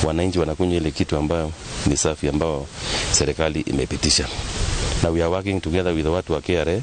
wananchi wanakunywa ile kitu ambayo ni safi ambayo serikali imepitisha. Na we are working together with watu wa KRA.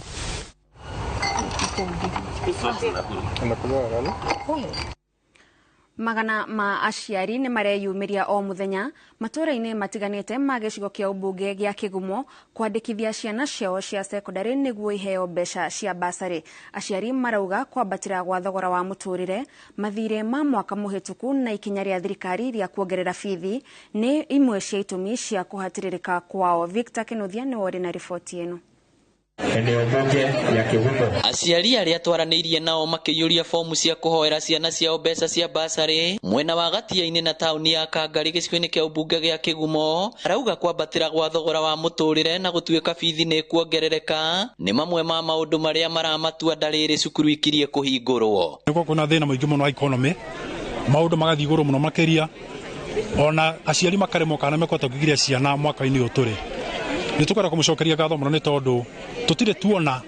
Magana ma aciari nĩ mareyumĩria o mũthenya matũũra-inĩ matiganĩte ma gĩcigo kĩa ũmbunge gĩa Kĩgumo kwandĩkithia ciana ciao cia sekondarĩ nĩguo iheo mbeca cia basarĩ. Aciari marauga kwambatĩra gwa thogora wa mũtũrĩre, mathirĩ ma mwaka mũhĩtũku na ikinya rĩa thirikari rĩa kuongerera bithi nĩ imwe cia itũmi cia kũhatĩrĩrĩka kwao. Victor Kinuthia nĩwe ũrĩ na riboti ĩno. Eneo bunge ya Kigumo. Aciari arĩa twaranĩirie nao makĩiyũria fomu cia kũhoera ciana ciao mbeca cia basarĩ mwena wa Gatia-inĩ na taũni ya Kangarĩ gĩcigo-inĩ kĩa ũmbunge gĩa Kĩgumo arauga kwambatĩra gwa thogora wa mũtũrĩre na gũtuĩka bithi nĩ kuongerereka nĩ mamwe ma maũndũ marĩa maramatua ndarĩrĩ cukuru ikirie kũhingũrwo. Nĩguo kwĩna thĩna mũingĩ mũno wa economy, maũndũ magathiĩ igũrũ mũno makĩria, ona aciari makaremwo kana mekũhota kũingĩria ciana mwaka-inĩ ũyũ tũrĩ. Nĩ tũkwenda kũmũcokeria ngatho mũno nĩ tondũ tũtirĩ tuona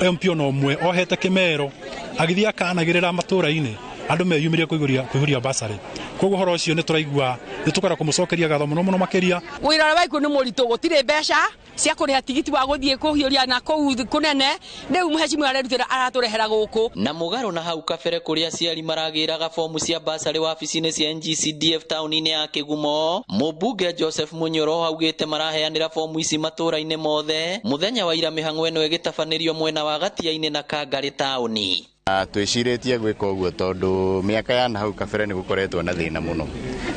MP ona ũmwe ohete kĩmero agĩthiĩ akanagĩrĩra matũũra-inĩ andũ meyumĩrie kũihũria basarĩ. Koguo ũhoro ũcio nĩ tũraigua nĩ tũkwenda kũmũcokeria ngatho mũno mũno makĩria. Wĩra ũrĩa waikuo nĩ mũritũ, gũtirĩ mbeca cia kũrĩha tigiti wa gũthiĩ kũhiũria na kũu kũnene, rĩu mheshimiwa arerutĩra aratũrehera gũkũ. Na mũgarũ na hau kabere kũrĩa aciari maragĩraga fomu cia basarĩ wabici-inĩ cia NGCDF taũni-inĩ ya Kĩgumo, mũmbunge Joseph Munyoro augĩte maraheanĩra fomu ici matũũra-inĩ mothe mũthenya wa ira mĩhang'o ĩno ĩgĩtabanĩrio mwena wa Gatia-inĩ na Kangarĩ taũni. Twĩcirĩtie gwĩka ũguo tondũ mĩaka ya na hau kabere nĩ gũkoretwo na thĩna mũno,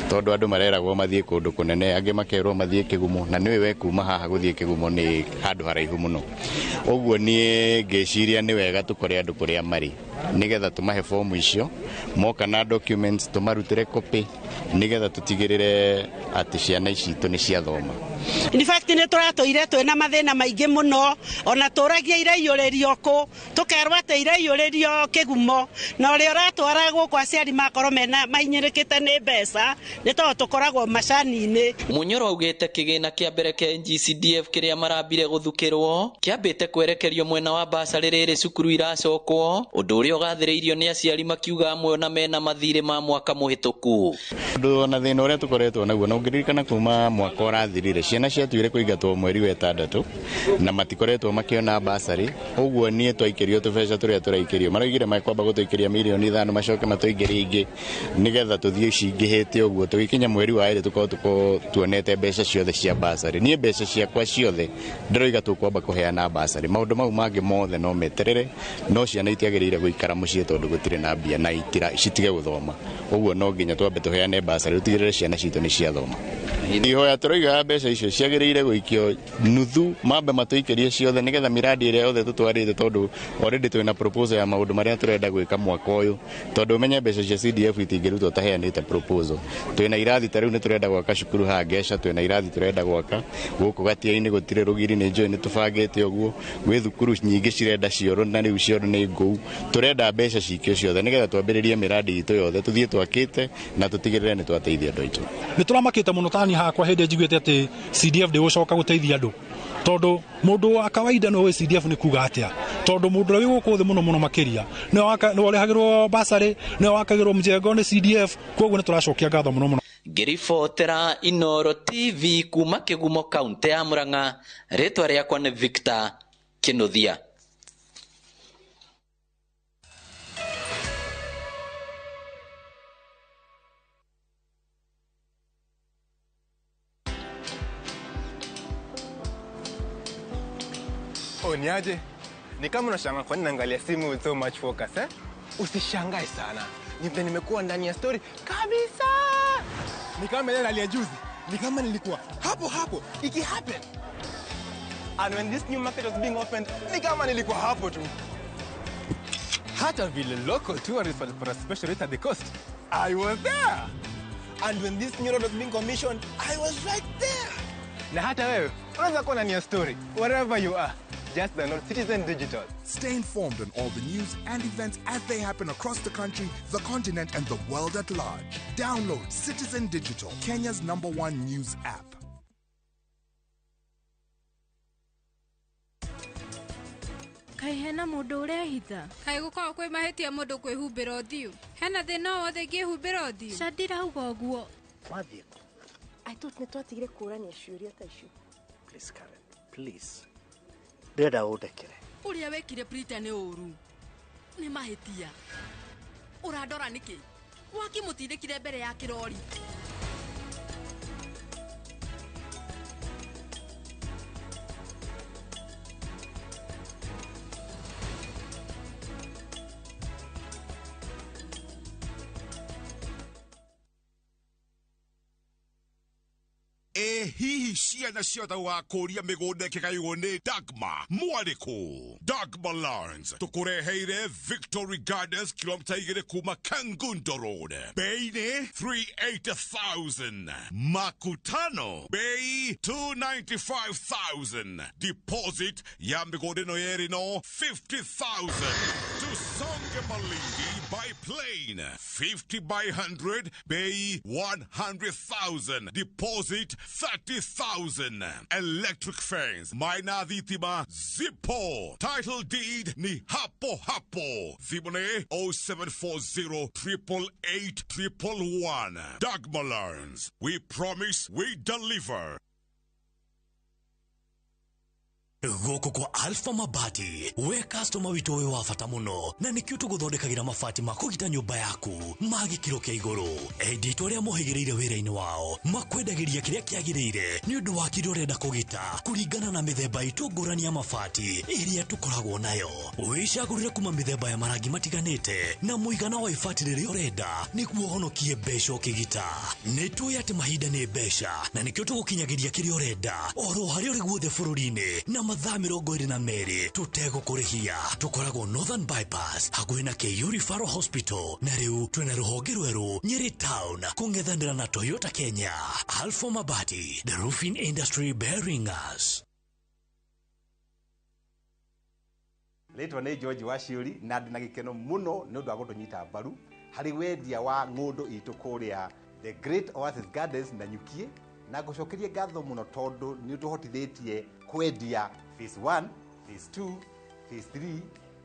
tondũ andũ mareragwo mathiĩ kũndũ kũnene, angĩ makerwo mathiĩ Kĩgumo, na nĩwe we kuma haha gũthiĩ Kĩgumo nĩ handũ haraihu mũno. Ũguo niĩ ngĩciria nĩ wega tũkore andũ kũrĩa marĩ nĩgetha tũmahe fomu icio, moka na documents tũmarutĩre copy nĩgetha tũtigĩrĩre atĩ ciana ici citũ nĩ ciathoma. In fact nĩ tũratũire twĩna mathĩna maingĩ mũno, ona tũragia iraiyũrĩrio kũ, tũkerwo atĩ iraiyũrĩrio Kĩgumo, na ũrĩa ũratwara gũkũ aciari makorwo mena mainyĩrĩkĩte nĩ mbeca nĩ tondũ tũkoragwo macani-inĩ. Munyoro augĩte kĩgĩna kĩa mbere kĩa NGCDF kĩrĩa marambire gũthukĩrwo kĩambĩte kwerekerio mwena wa basarĩ rĩrĩ cukuru iracokwo, ũndũ ũrĩa ũgathĩrĩirio nĩ aciari makiuga amwe ona mena mathirĩ ma mwaka mũhĩtũku. Ũndũ ona thĩna ũrĩa tũkoretwo naguo, na ũngĩririkana kuma mwaka ũrathirire ciana ciatuire kũingatwo mweri wa ĩtandatũ na matikoretwo makĩona basarĩ. Ũguo niĩ twaikĩrio tũbeca tũrĩa tũraikĩrio, maraugire mekwamba gũtũikĩria mirioni 5 macoke matũingĩrie ingĩ nĩgetha tũthiĩ cingĩhĩte ũguo tũgĩkinya mweri wa 2 tũkorwo tuonete mbeca ciothe cia basarĩ. Niĩ mbeca ciakwa ciothe ndĩroiga tũkwamba kũheana basarĩ, maũndũ mau mangĩ mothe no meterere, no ciana itiagĩrĩire gũikara mũciĩ tondũ gũtirĩ na mbia na citige gũthoma. Ũguo no nginya twambe tũheane basarĩ tũtigĩrĩre ciana citũ nĩ ciathoma. Ihoya tũroiga mbeca icio ciagĩrĩire gũikio nuthu, mambe matũikĩrie ciothe nĩgetha miradi ĩrĩa yothe tũtwarĩte, tondũ already twĩna proposal ya maũndũ marĩa tũrenda gwĩka mwaka ũyũ, tondũ ũmenye mbeca cia CDF itingĩrutwo ũtaheanĩte proposal. Twĩna irathi ta rĩu nĩ tũrenda gwaka cukuru haha Ngeca, twĩna irathi tũrenda gwaka gũkũ Gatia-inĩ, gũtirĩ rũgiri nĩ njũĩ nĩ tũbangĩte ũguo, gwĩ thukuru nyingĩ cirenda cioro na rĩu cioro nĩ ngũu. Tũrenda mbeca cikio ciothe nĩgetha twambĩrĩrie mĩradi itũ yothe tũthiĩ twakĩte na tũtigĩrĩre nĩ twateithia andũ aitũ. Nĩ tũramakĩte mũno tani hakwa hĩndĩ njiguĩte atĩ CDF ndĩgũcoka gũteithia andũ, tondũ mũndũ wa kawaida nĩ ũĩ CDF nĩ kuga atĩa, tondũ mũndũ ũrĩa wĩ gũkũ thĩ mũno mũno makĩria nĩwe ũrĩhagĩrwo basarĩ, nĩwe wakagĩrwo mjengo nĩ CDF. Koguo nĩ tũracokia ngatho mũno mũno. Ngĩribotera Inooro TV kuma Kĩgumo kaunti ya Murang'a, rĩtwa rĩakwa nĩ Victor Kĩnuthia. Oh, niaje? Ni kama unashangaa kwa nini naangalia simu with so much focus, eh? Usishangae sana. Ni vile nimekuwa ndani ya story kabisa. Ni kama ile nalia juzi. Ni kama nilikuwa hapo hapo iki happen. And when this new market was being opened, ni kama nilikuwa hapo tu. Hata vile local tourists walipata special rate at the coast, I was there. And when this new road was being commissioned, I was right there. Na hata wewe unaweza kuwa ndani ya story wherever you are. Just download Citizen Digital. Stay informed on all the news and events as they happen across the country, the continent, and the world at large. Download Citizen Digital, Kenya's #1 news app. Kaĩ hena mũndũ ũrehitha? Kaĩ gũkoragwo kwĩ mahĩtia mũndũ kwĩhumbĩra ũthiũ? Hena thĩna o wothe ingĩhumbĩra ũthiũ? Ca ndirauga ũguo. Wathiĩ kũ? I thought nĩ twatigire kũũrania ciũria ta icio. Please, Karen, please. Ndĩrenda ũndekere. Ũrĩa wekire Prita nĩ ũru. Nĩ mahĩtia. Ũrandora nĩkĩ? Wakĩmũtindĩkire mbere ya kĩrori. Ĩ hihi ciana ciothe gũgakũria mĩgũnda ĩkĩgaywo nĩ Dagma mwarĩkũ? Dagma Lands tũkũreheire Victory Gardens, kilomita 2 kuma Kangundo Road, bei nĩ 380,000, Makutano bei 295,000, deposit ya mĩgũnda ĩno yerĩ no 50,000. Tusonge Malindi by plane, 50 by 100, bei 100,000, deposit 30,000. Electric fence, maina thitima zipo, title deed ni hapo hapo. Thimũ nĩ 0740 888 111. Dagma Lands, we promise, we deliver. Gũkũ kwa Alpha Mabati, we customer witũ wĩ wa bata mũno, na nĩkĩo tũgũthondekagĩra mabati ma kũgita nyũmba yaku ma gĩkĩro kĩa igũrũ. Endia itũ arĩa mohĩgĩrĩire wĩra-inĩ wao makwendagĩria kĩrĩa kĩagĩrĩire nĩ ũndũ wa kĩrĩa ũrenda kũgita kũringana na mĩthemba itũ ngũrani ya mabati ĩrĩa tũkoragwo nayo. Wĩcagũrĩre kuma mĩthemba ya marangi matiganĩte na mũigana wa ibati rĩrĩa ũrenda nĩguo ũhonokie mbeca ũkĩgita. Nĩ tũĩ atĩ mahinda nĩ mbeca, na nĩkĩo tũgũkinyagĩria kĩrĩa ũrenda oro harĩa ũrĩ guothe bũrũri-inĩ na mathaa 22 tũtegũkũrĩhia. Tũkoragwo Northern Bypass hakuhĩ na KU Referral Hospital, na rĩu twĩna rũhonge rwerũ Nyeri Town kũng'ethanĩra na Toyota Kenya. Alpha Mabati, the roofing industry bearing us. Rĩtwa nĩ George Waciũri, na ndĩ na gĩkeno mũno nĩ ũndũ wa gũtũnyita mbaru harĩ wendia wa ng'ũndũ itũ kũrĩa The Great Oasis Gardens na Nyukie, na ngũcokerie ngatho mũno tondũ nĩ ũtũhotithĩtie kwendia phase 1, phase 2, phase 3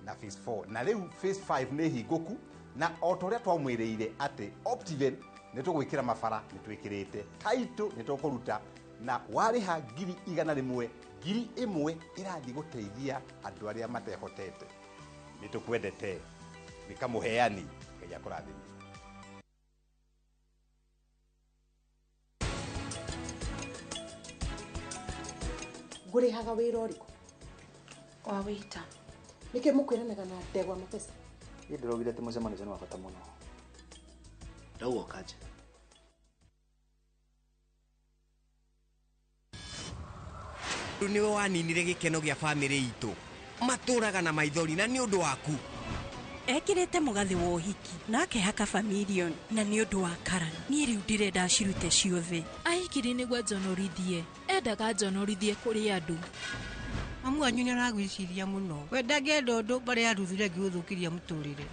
na phase 4, na rĩu phase 5 nĩ hingũku, na o ta ũrĩa twamwĩrĩire atĩ Optiven nĩ tũgwĩkĩra mabara, nĩ twĩkĩrĩte title, nĩ tũkũruta, na warĩha 100,000, 1,000 ĩrathiĩ gũteithia andũ arĩa matehotete. Nĩ tũkwendete, nĩ kamũheani, Ngai akũrathime. Ngũrĩhaga wĩra ũrĩkũ? Wa wĩita. Nĩkĩ mũkwĩranaga na ndegwa mapesa? Niĩ ndĩraugire atĩ mũcemanio ũcio nĩ wa bata mũno. Ndauga ũkanje. Rĩu nĩwe waninire gĩkeno gĩa bamĩrĩ itũ, matũraga na maithori na nĩ ũndũ waku. Ekĩrĩte mũgathĩ wa ũhiki na akehaka bamirioni na nĩ ũndũ wa Karan. Niĩ rĩu ndĩrenda acirute ciothe. Ahikiri nĩguo njonorithie, endaga njonorithie kũrĩ andũ. Mamu wanyu nĩ aragwĩciria mũno. We ndangĩenda ũndũ mbarĩ ya Ruth ngĩgũthũkĩria mũtũrĩre.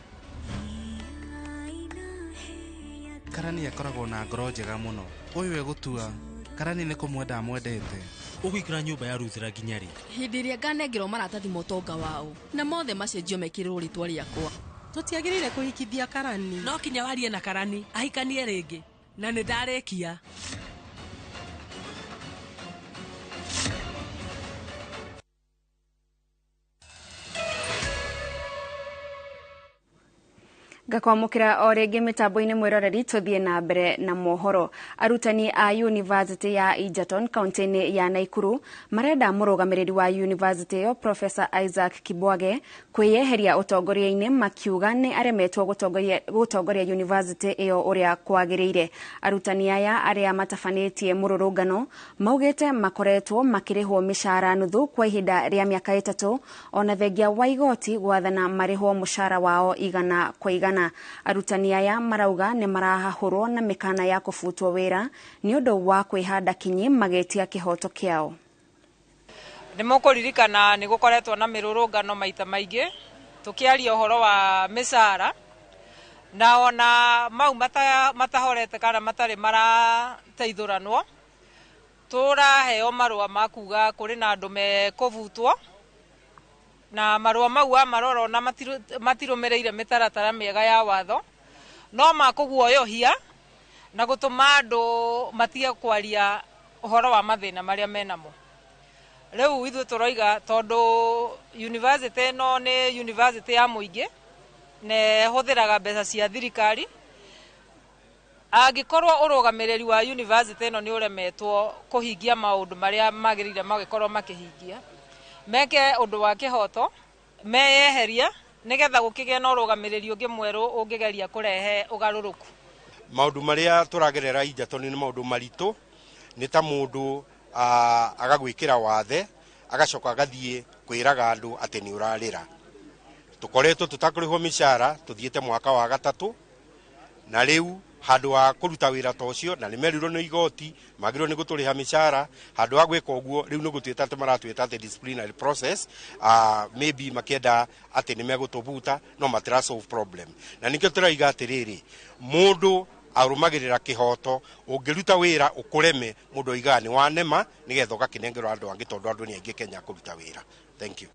Karani akoragwo na ngoro njega mũno. Ũyũ egũtua Karani nĩ kũmwenda amwendete. Ũgũikara nyũmba ya Ruth nginya rĩ? Hĩndĩ ĩrĩa nganengerwo maratathi ma ũtonga wao na mothe macenjio mekĩrĩrwo rĩtwa rĩakwa. Tũtiagĩrĩire kũhikithia Karani. No kinya warie na Karani ahikanie rĩngĩ, na nĩ ndarĩkia. Ngakwamũkĩra o rĩngĩ mĩtambo-inĩ mwĩroreri, tũthiĩ na mbere na mohoro. Arutani a University ya Egerton kaunti-inĩ ya Naikuru marenda mũrũgamĩrĩri wa university ĩyo Professor Isaac Kibwage kwĩyeheria ũtongoria-inĩ, makiuga nĩ aremetwo gũtongoria university ĩyo ũrĩa kwagĩrĩire. Arutani aya arĩa matabanĩtie mũrũrũngano maugĩte makoretwo makĩrĩhwo mĩcara nuthu kwa ihinda rĩa mĩaka 3, ona thengia wa igoti gwathana marĩhwo mũcara wao 100 kwa 100. Arutani aya marauga nĩ marahahũrwo na mĩkana ya kũbutwo wĩra nĩ ũndũ wa kwĩhanda kinyi magĩtia kĩhoto kĩao. Nĩ mũkũririkana nĩ gũkoretwo na mĩrũrũngano maita maingĩ tũkĩaria ũhoro wa mĩcara, na ona mau matahorete kana matarĩ marateithũranwo, tũraheo marũa ma kuga kũrĩ na andũ mekũbutwo, na marũa mau wamarora ona matirũmĩrĩire mĩtaratara mĩega ya watho, no makũguoyohia na gũtũma andũ matige kwaria ũhoro wa mathĩna marĩa menamo. Rĩu ithuĩ tũroiga tondũ university ĩno nĩ university ya mũingĩ na ĩhũthĩraga mbeca cia thirikari, angĩkorwo ũrũgamĩrĩri wa university ĩno nĩ ũremetwo kũhingia maũndũ marĩa magĩrĩire magĩkorwo makĩhingia, meke ũndũ wa kĩhoto, meyeherie nĩgetha gũkĩgĩe na ũrũgamĩrĩri ũngĩ mwerũ ũngĩgeria kũrehe ũgarũrũku. Maũndũ marĩa tũragerera Egerton nĩ maũndũ maritũ, Nĩ ta mũndũ agagwĩkĩra wathe agacoka agathiĩ kwĩraga andũ atĩ nĩ ũrarĩra. Tũkoretwo tũtakũrĩhwo mĩcara tũthiĩte mwaka wa gatatũ, na rĩu handũ wa kũruta wĩra ta ũcio, na nĩ merirwo nĩ igoti magĩrĩirwo nĩ gũtũrĩha mĩcara, handũ wa gwĩka ũguo rĩu nĩ gũtuĩta atĩ maratwĩta atĩ disciplinary process, maybe makĩenda atĩ nĩ megũtũbuta, no matira solve problem. Na nĩkĩo tũraiga atĩrĩrĩ, mũndũ arũmagĩrĩra kĩhoto, ũngĩruta wĩra ũkũreme, mũndũ oigaga nĩ wanema nĩgetha ũgakĩnengerwo andũ angĩ, tondũ andũ nĩ aingĩ Kenya kũruta wĩra. Thank you.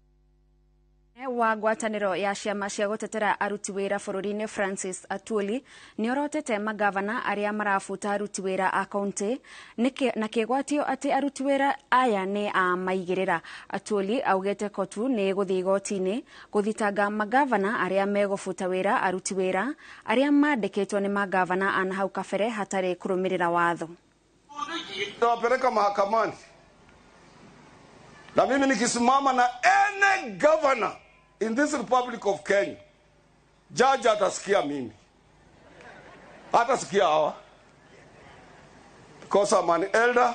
Wa ngwatanĩro ya ciama cia gũtetera aruti wĩra bũrũri-inĩ Francis Atwoli nĩorotete magavana arĩa marabuta aruti wĩra a kaunti na kĩgwatio atĩ aruti wĩra aya nĩ a maigĩrĩra. Atwoli augĩte kotu nĩ gũthiĩ igoti-inĩ gũthitanga magavana arĩa megũbuta wĩra aruti wĩra arĩa mandĩkĩtwo nĩ magavana a nahau kabere hatarĩ kũrũmĩrĩra watho. Nawapeleka mahakamani, na mimi nikisimama na any governor in this Republic of Kenya, judge atasikia mimi, atasikia hawa, because I'm an elder,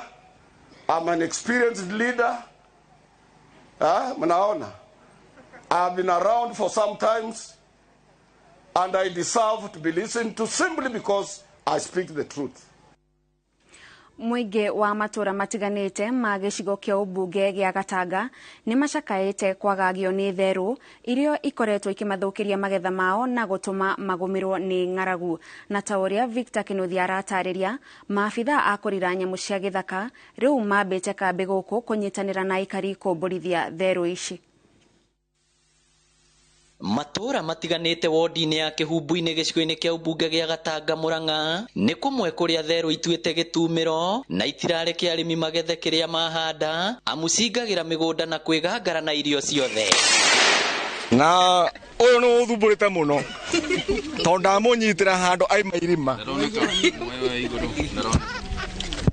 I'm an experienced leader. Mnaona, I've been around for some times, and I deserve to be listened to simply because I speak the truth. Mũingĩ wa matũra matiganĩte ma gĩcigo kĩa ũmbunge gĩa Gatanga nĩ macakaĩte kwagagio nĩ therũ iria ikoretwo ikĩmathũkĩria magetha mao na gũtũma magũmĩrwo nĩ ng'aragu. Na ta ũrĩa Victor Kĩnuthia aratarĩria, maabitha a kũrira nyamũ cia gĩthaka rĩu mambĩte kambĩ gũkũ kũnyitanĩra na aikari kũmbũrithia therũ ici. Matũra matiganĩte wodi-inĩ ya Kĩhumbu-inĩ gĩcigo-inĩ kĩa ũmbunge gĩa Gatanga Mũrang'a nĩ kũmwe kũrĩa therũ ituĩte gĩtumĩro na itirareke arĩmi magethe kĩrĩa mahanda, amu cingagĩra mĩgũnda na kwĩgangara na irio ciothe. Na ũyũ nĩ ũthumbũrĩte mũno tondũ ndamũnyitĩra handũ aima irima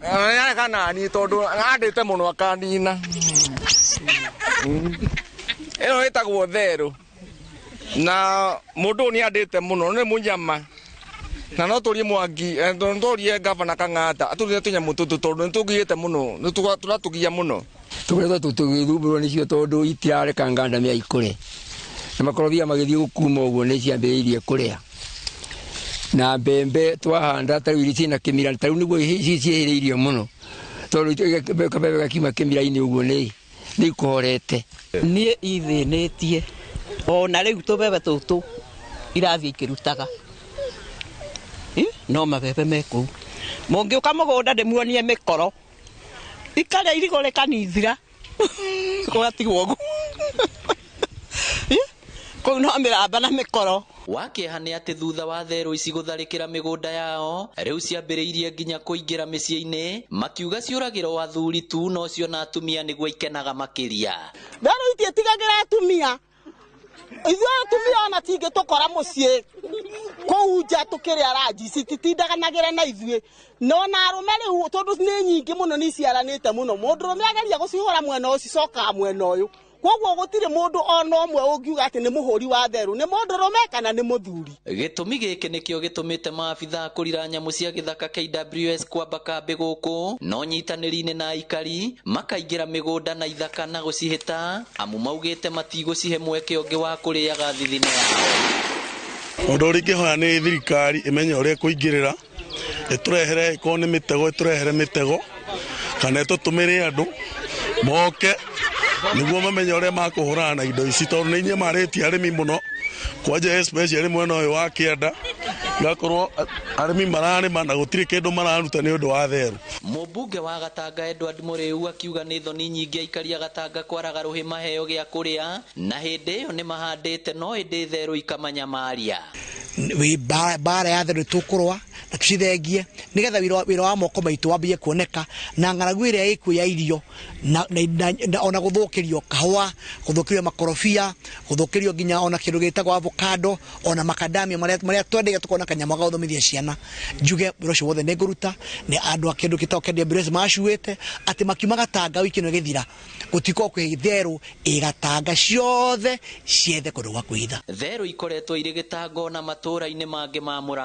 nĩareka nani tondũ andĩte mũno akanina. Ĩno ĩtagwo therũ na mũndũ nĩ andĩte mũno, nĩ mũnyama, na no tũrie Mwangi, no tũrie gavana Kang'ata atũrire tũnyamũ tũtũ tondũ nĩ tũgiĩte mũno, nĩ tũratũgia mũno. Tũkoretwo tũgĩthumbũrwo nĩcio tondũ itirareka ngandamia ikũre, na makorobia magĩthiĩ gũkuma ũguo nĩ ciambĩrĩirie kũrĩa, na mbembe twahanda ta rĩu iria ciĩna kĩmira, ta rĩu nĩguo ciĩhĩrĩirio mũno tondũ kabembe gakiuma kĩmira-inĩ ũguo nĩ ikũhorete. Niĩ ithĩnĩtie ona rĩu tũbebe tũtũ irathiĩ ikĩrutaga, no mabebe me kũu. Mũngĩũka mũgũnda ndĩmuonie mĩkoro ikarĩa irigũ rĩkanithira gũgatigwo ũguo, kũu no mĩramba na mĩkoro. Wa kĩeha nĩ atĩ thutha wa therũ ici gũtharĩkĩra mĩgũnda yao, rĩu ciambĩrĩirie nginya kũingĩra mĩciĩ-inĩ, makiuga ciũragĩrwo athuri tu no cio na atumia nĩguo ikenaga makĩria. Therũ itiĩtigagĩra atumia, ithuĩ atumia ona tingĩtũkora mũciĩ kũu nja tũkĩrĩa ranji cititindaganagĩra na ithuĩ, no na arũme rĩu tondũ nĩ nyingĩ mũno nĩ iciaranĩte mũno, mũndũrũme ageria gũcihũra mwena ũyũ cicokaga mwena ũyũ, koguo gũtirĩ mũndũ ona ũmwe ũngiuga atĩ nĩ mũhũri wa therũ, nĩ mũndũrũme kana nĩ mũthuri. Gĩtũmi gĩkĩ nĩkĩo gĩtũmĩte maabitha kũrira nyamũ cia gĩthaka KWS kwamba kambĩ gũkũ, no nyitanĩri-inĩ na aikari makaingĩra mĩgũnda na ithaka na gũcihĩta, amu maugĩte matigũcihe mweke ũngĩ wa kũrĩaga thithino yao. Ũndũ ũrĩa ingĩhoya nĩ thirikari ĩmenye ũrĩa ĩkũingĩrĩra, ĩtũrehere ĩkorwo nĩ mĩtego, ĩtũrehere mĩtego kana ĩtũtũmĩre andũ moke nĩguo mamenye ũrĩa makũhũrana na indo ici, tondũ nĩ inyuĩ marĩtie arĩmi mũno, kwanja especially mwena ũyũ wa kĩanda, igakorwo arĩmi mararĩma na gũtirĩ kĩndũ mararuta nĩ ũndũ wa therũ. Mũmbunge wa Gatanga Edward Mũrĩu akiuga nĩ thoni nyingĩ aikari a Gatanga kwaraga rũhĩ maheo gĩa kũrĩa, na hĩndĩ ĩyo nĩ mahandĩte no ĩndĩ therũ ikamanyamaria. Bara ya therũ tũkũrũa na tũcithengie nĩgetha wĩra wa moko maitũ wambie kuoneka, na ng'aragu ĩrĩa ĩkuo ya irio na ona gũthũkĩrio kahũa, gũthũkĩrio makorobia, gũthũkĩrio nginya ona kĩndũ gĩtagwo avocado, ona makadamia marĩa twendete tũkona kanyamũ ga gũthomithia ciana. Njuge wĩra ũcio wothe nĩngũruta, nĩ andũ a kĩndũ gĩtagwo KWS macuĩte atĩ makiuma Gatanga wiki ĩno ĩgĩthira gũtikorwo kwĩ therũ ĩ Gatanga ciothe ciethe kũndũ gwa kwĩhitha. Therũ ikoretwo irĩ gĩtango na matũũra-inĩ mangĩ ma Mũrang'a.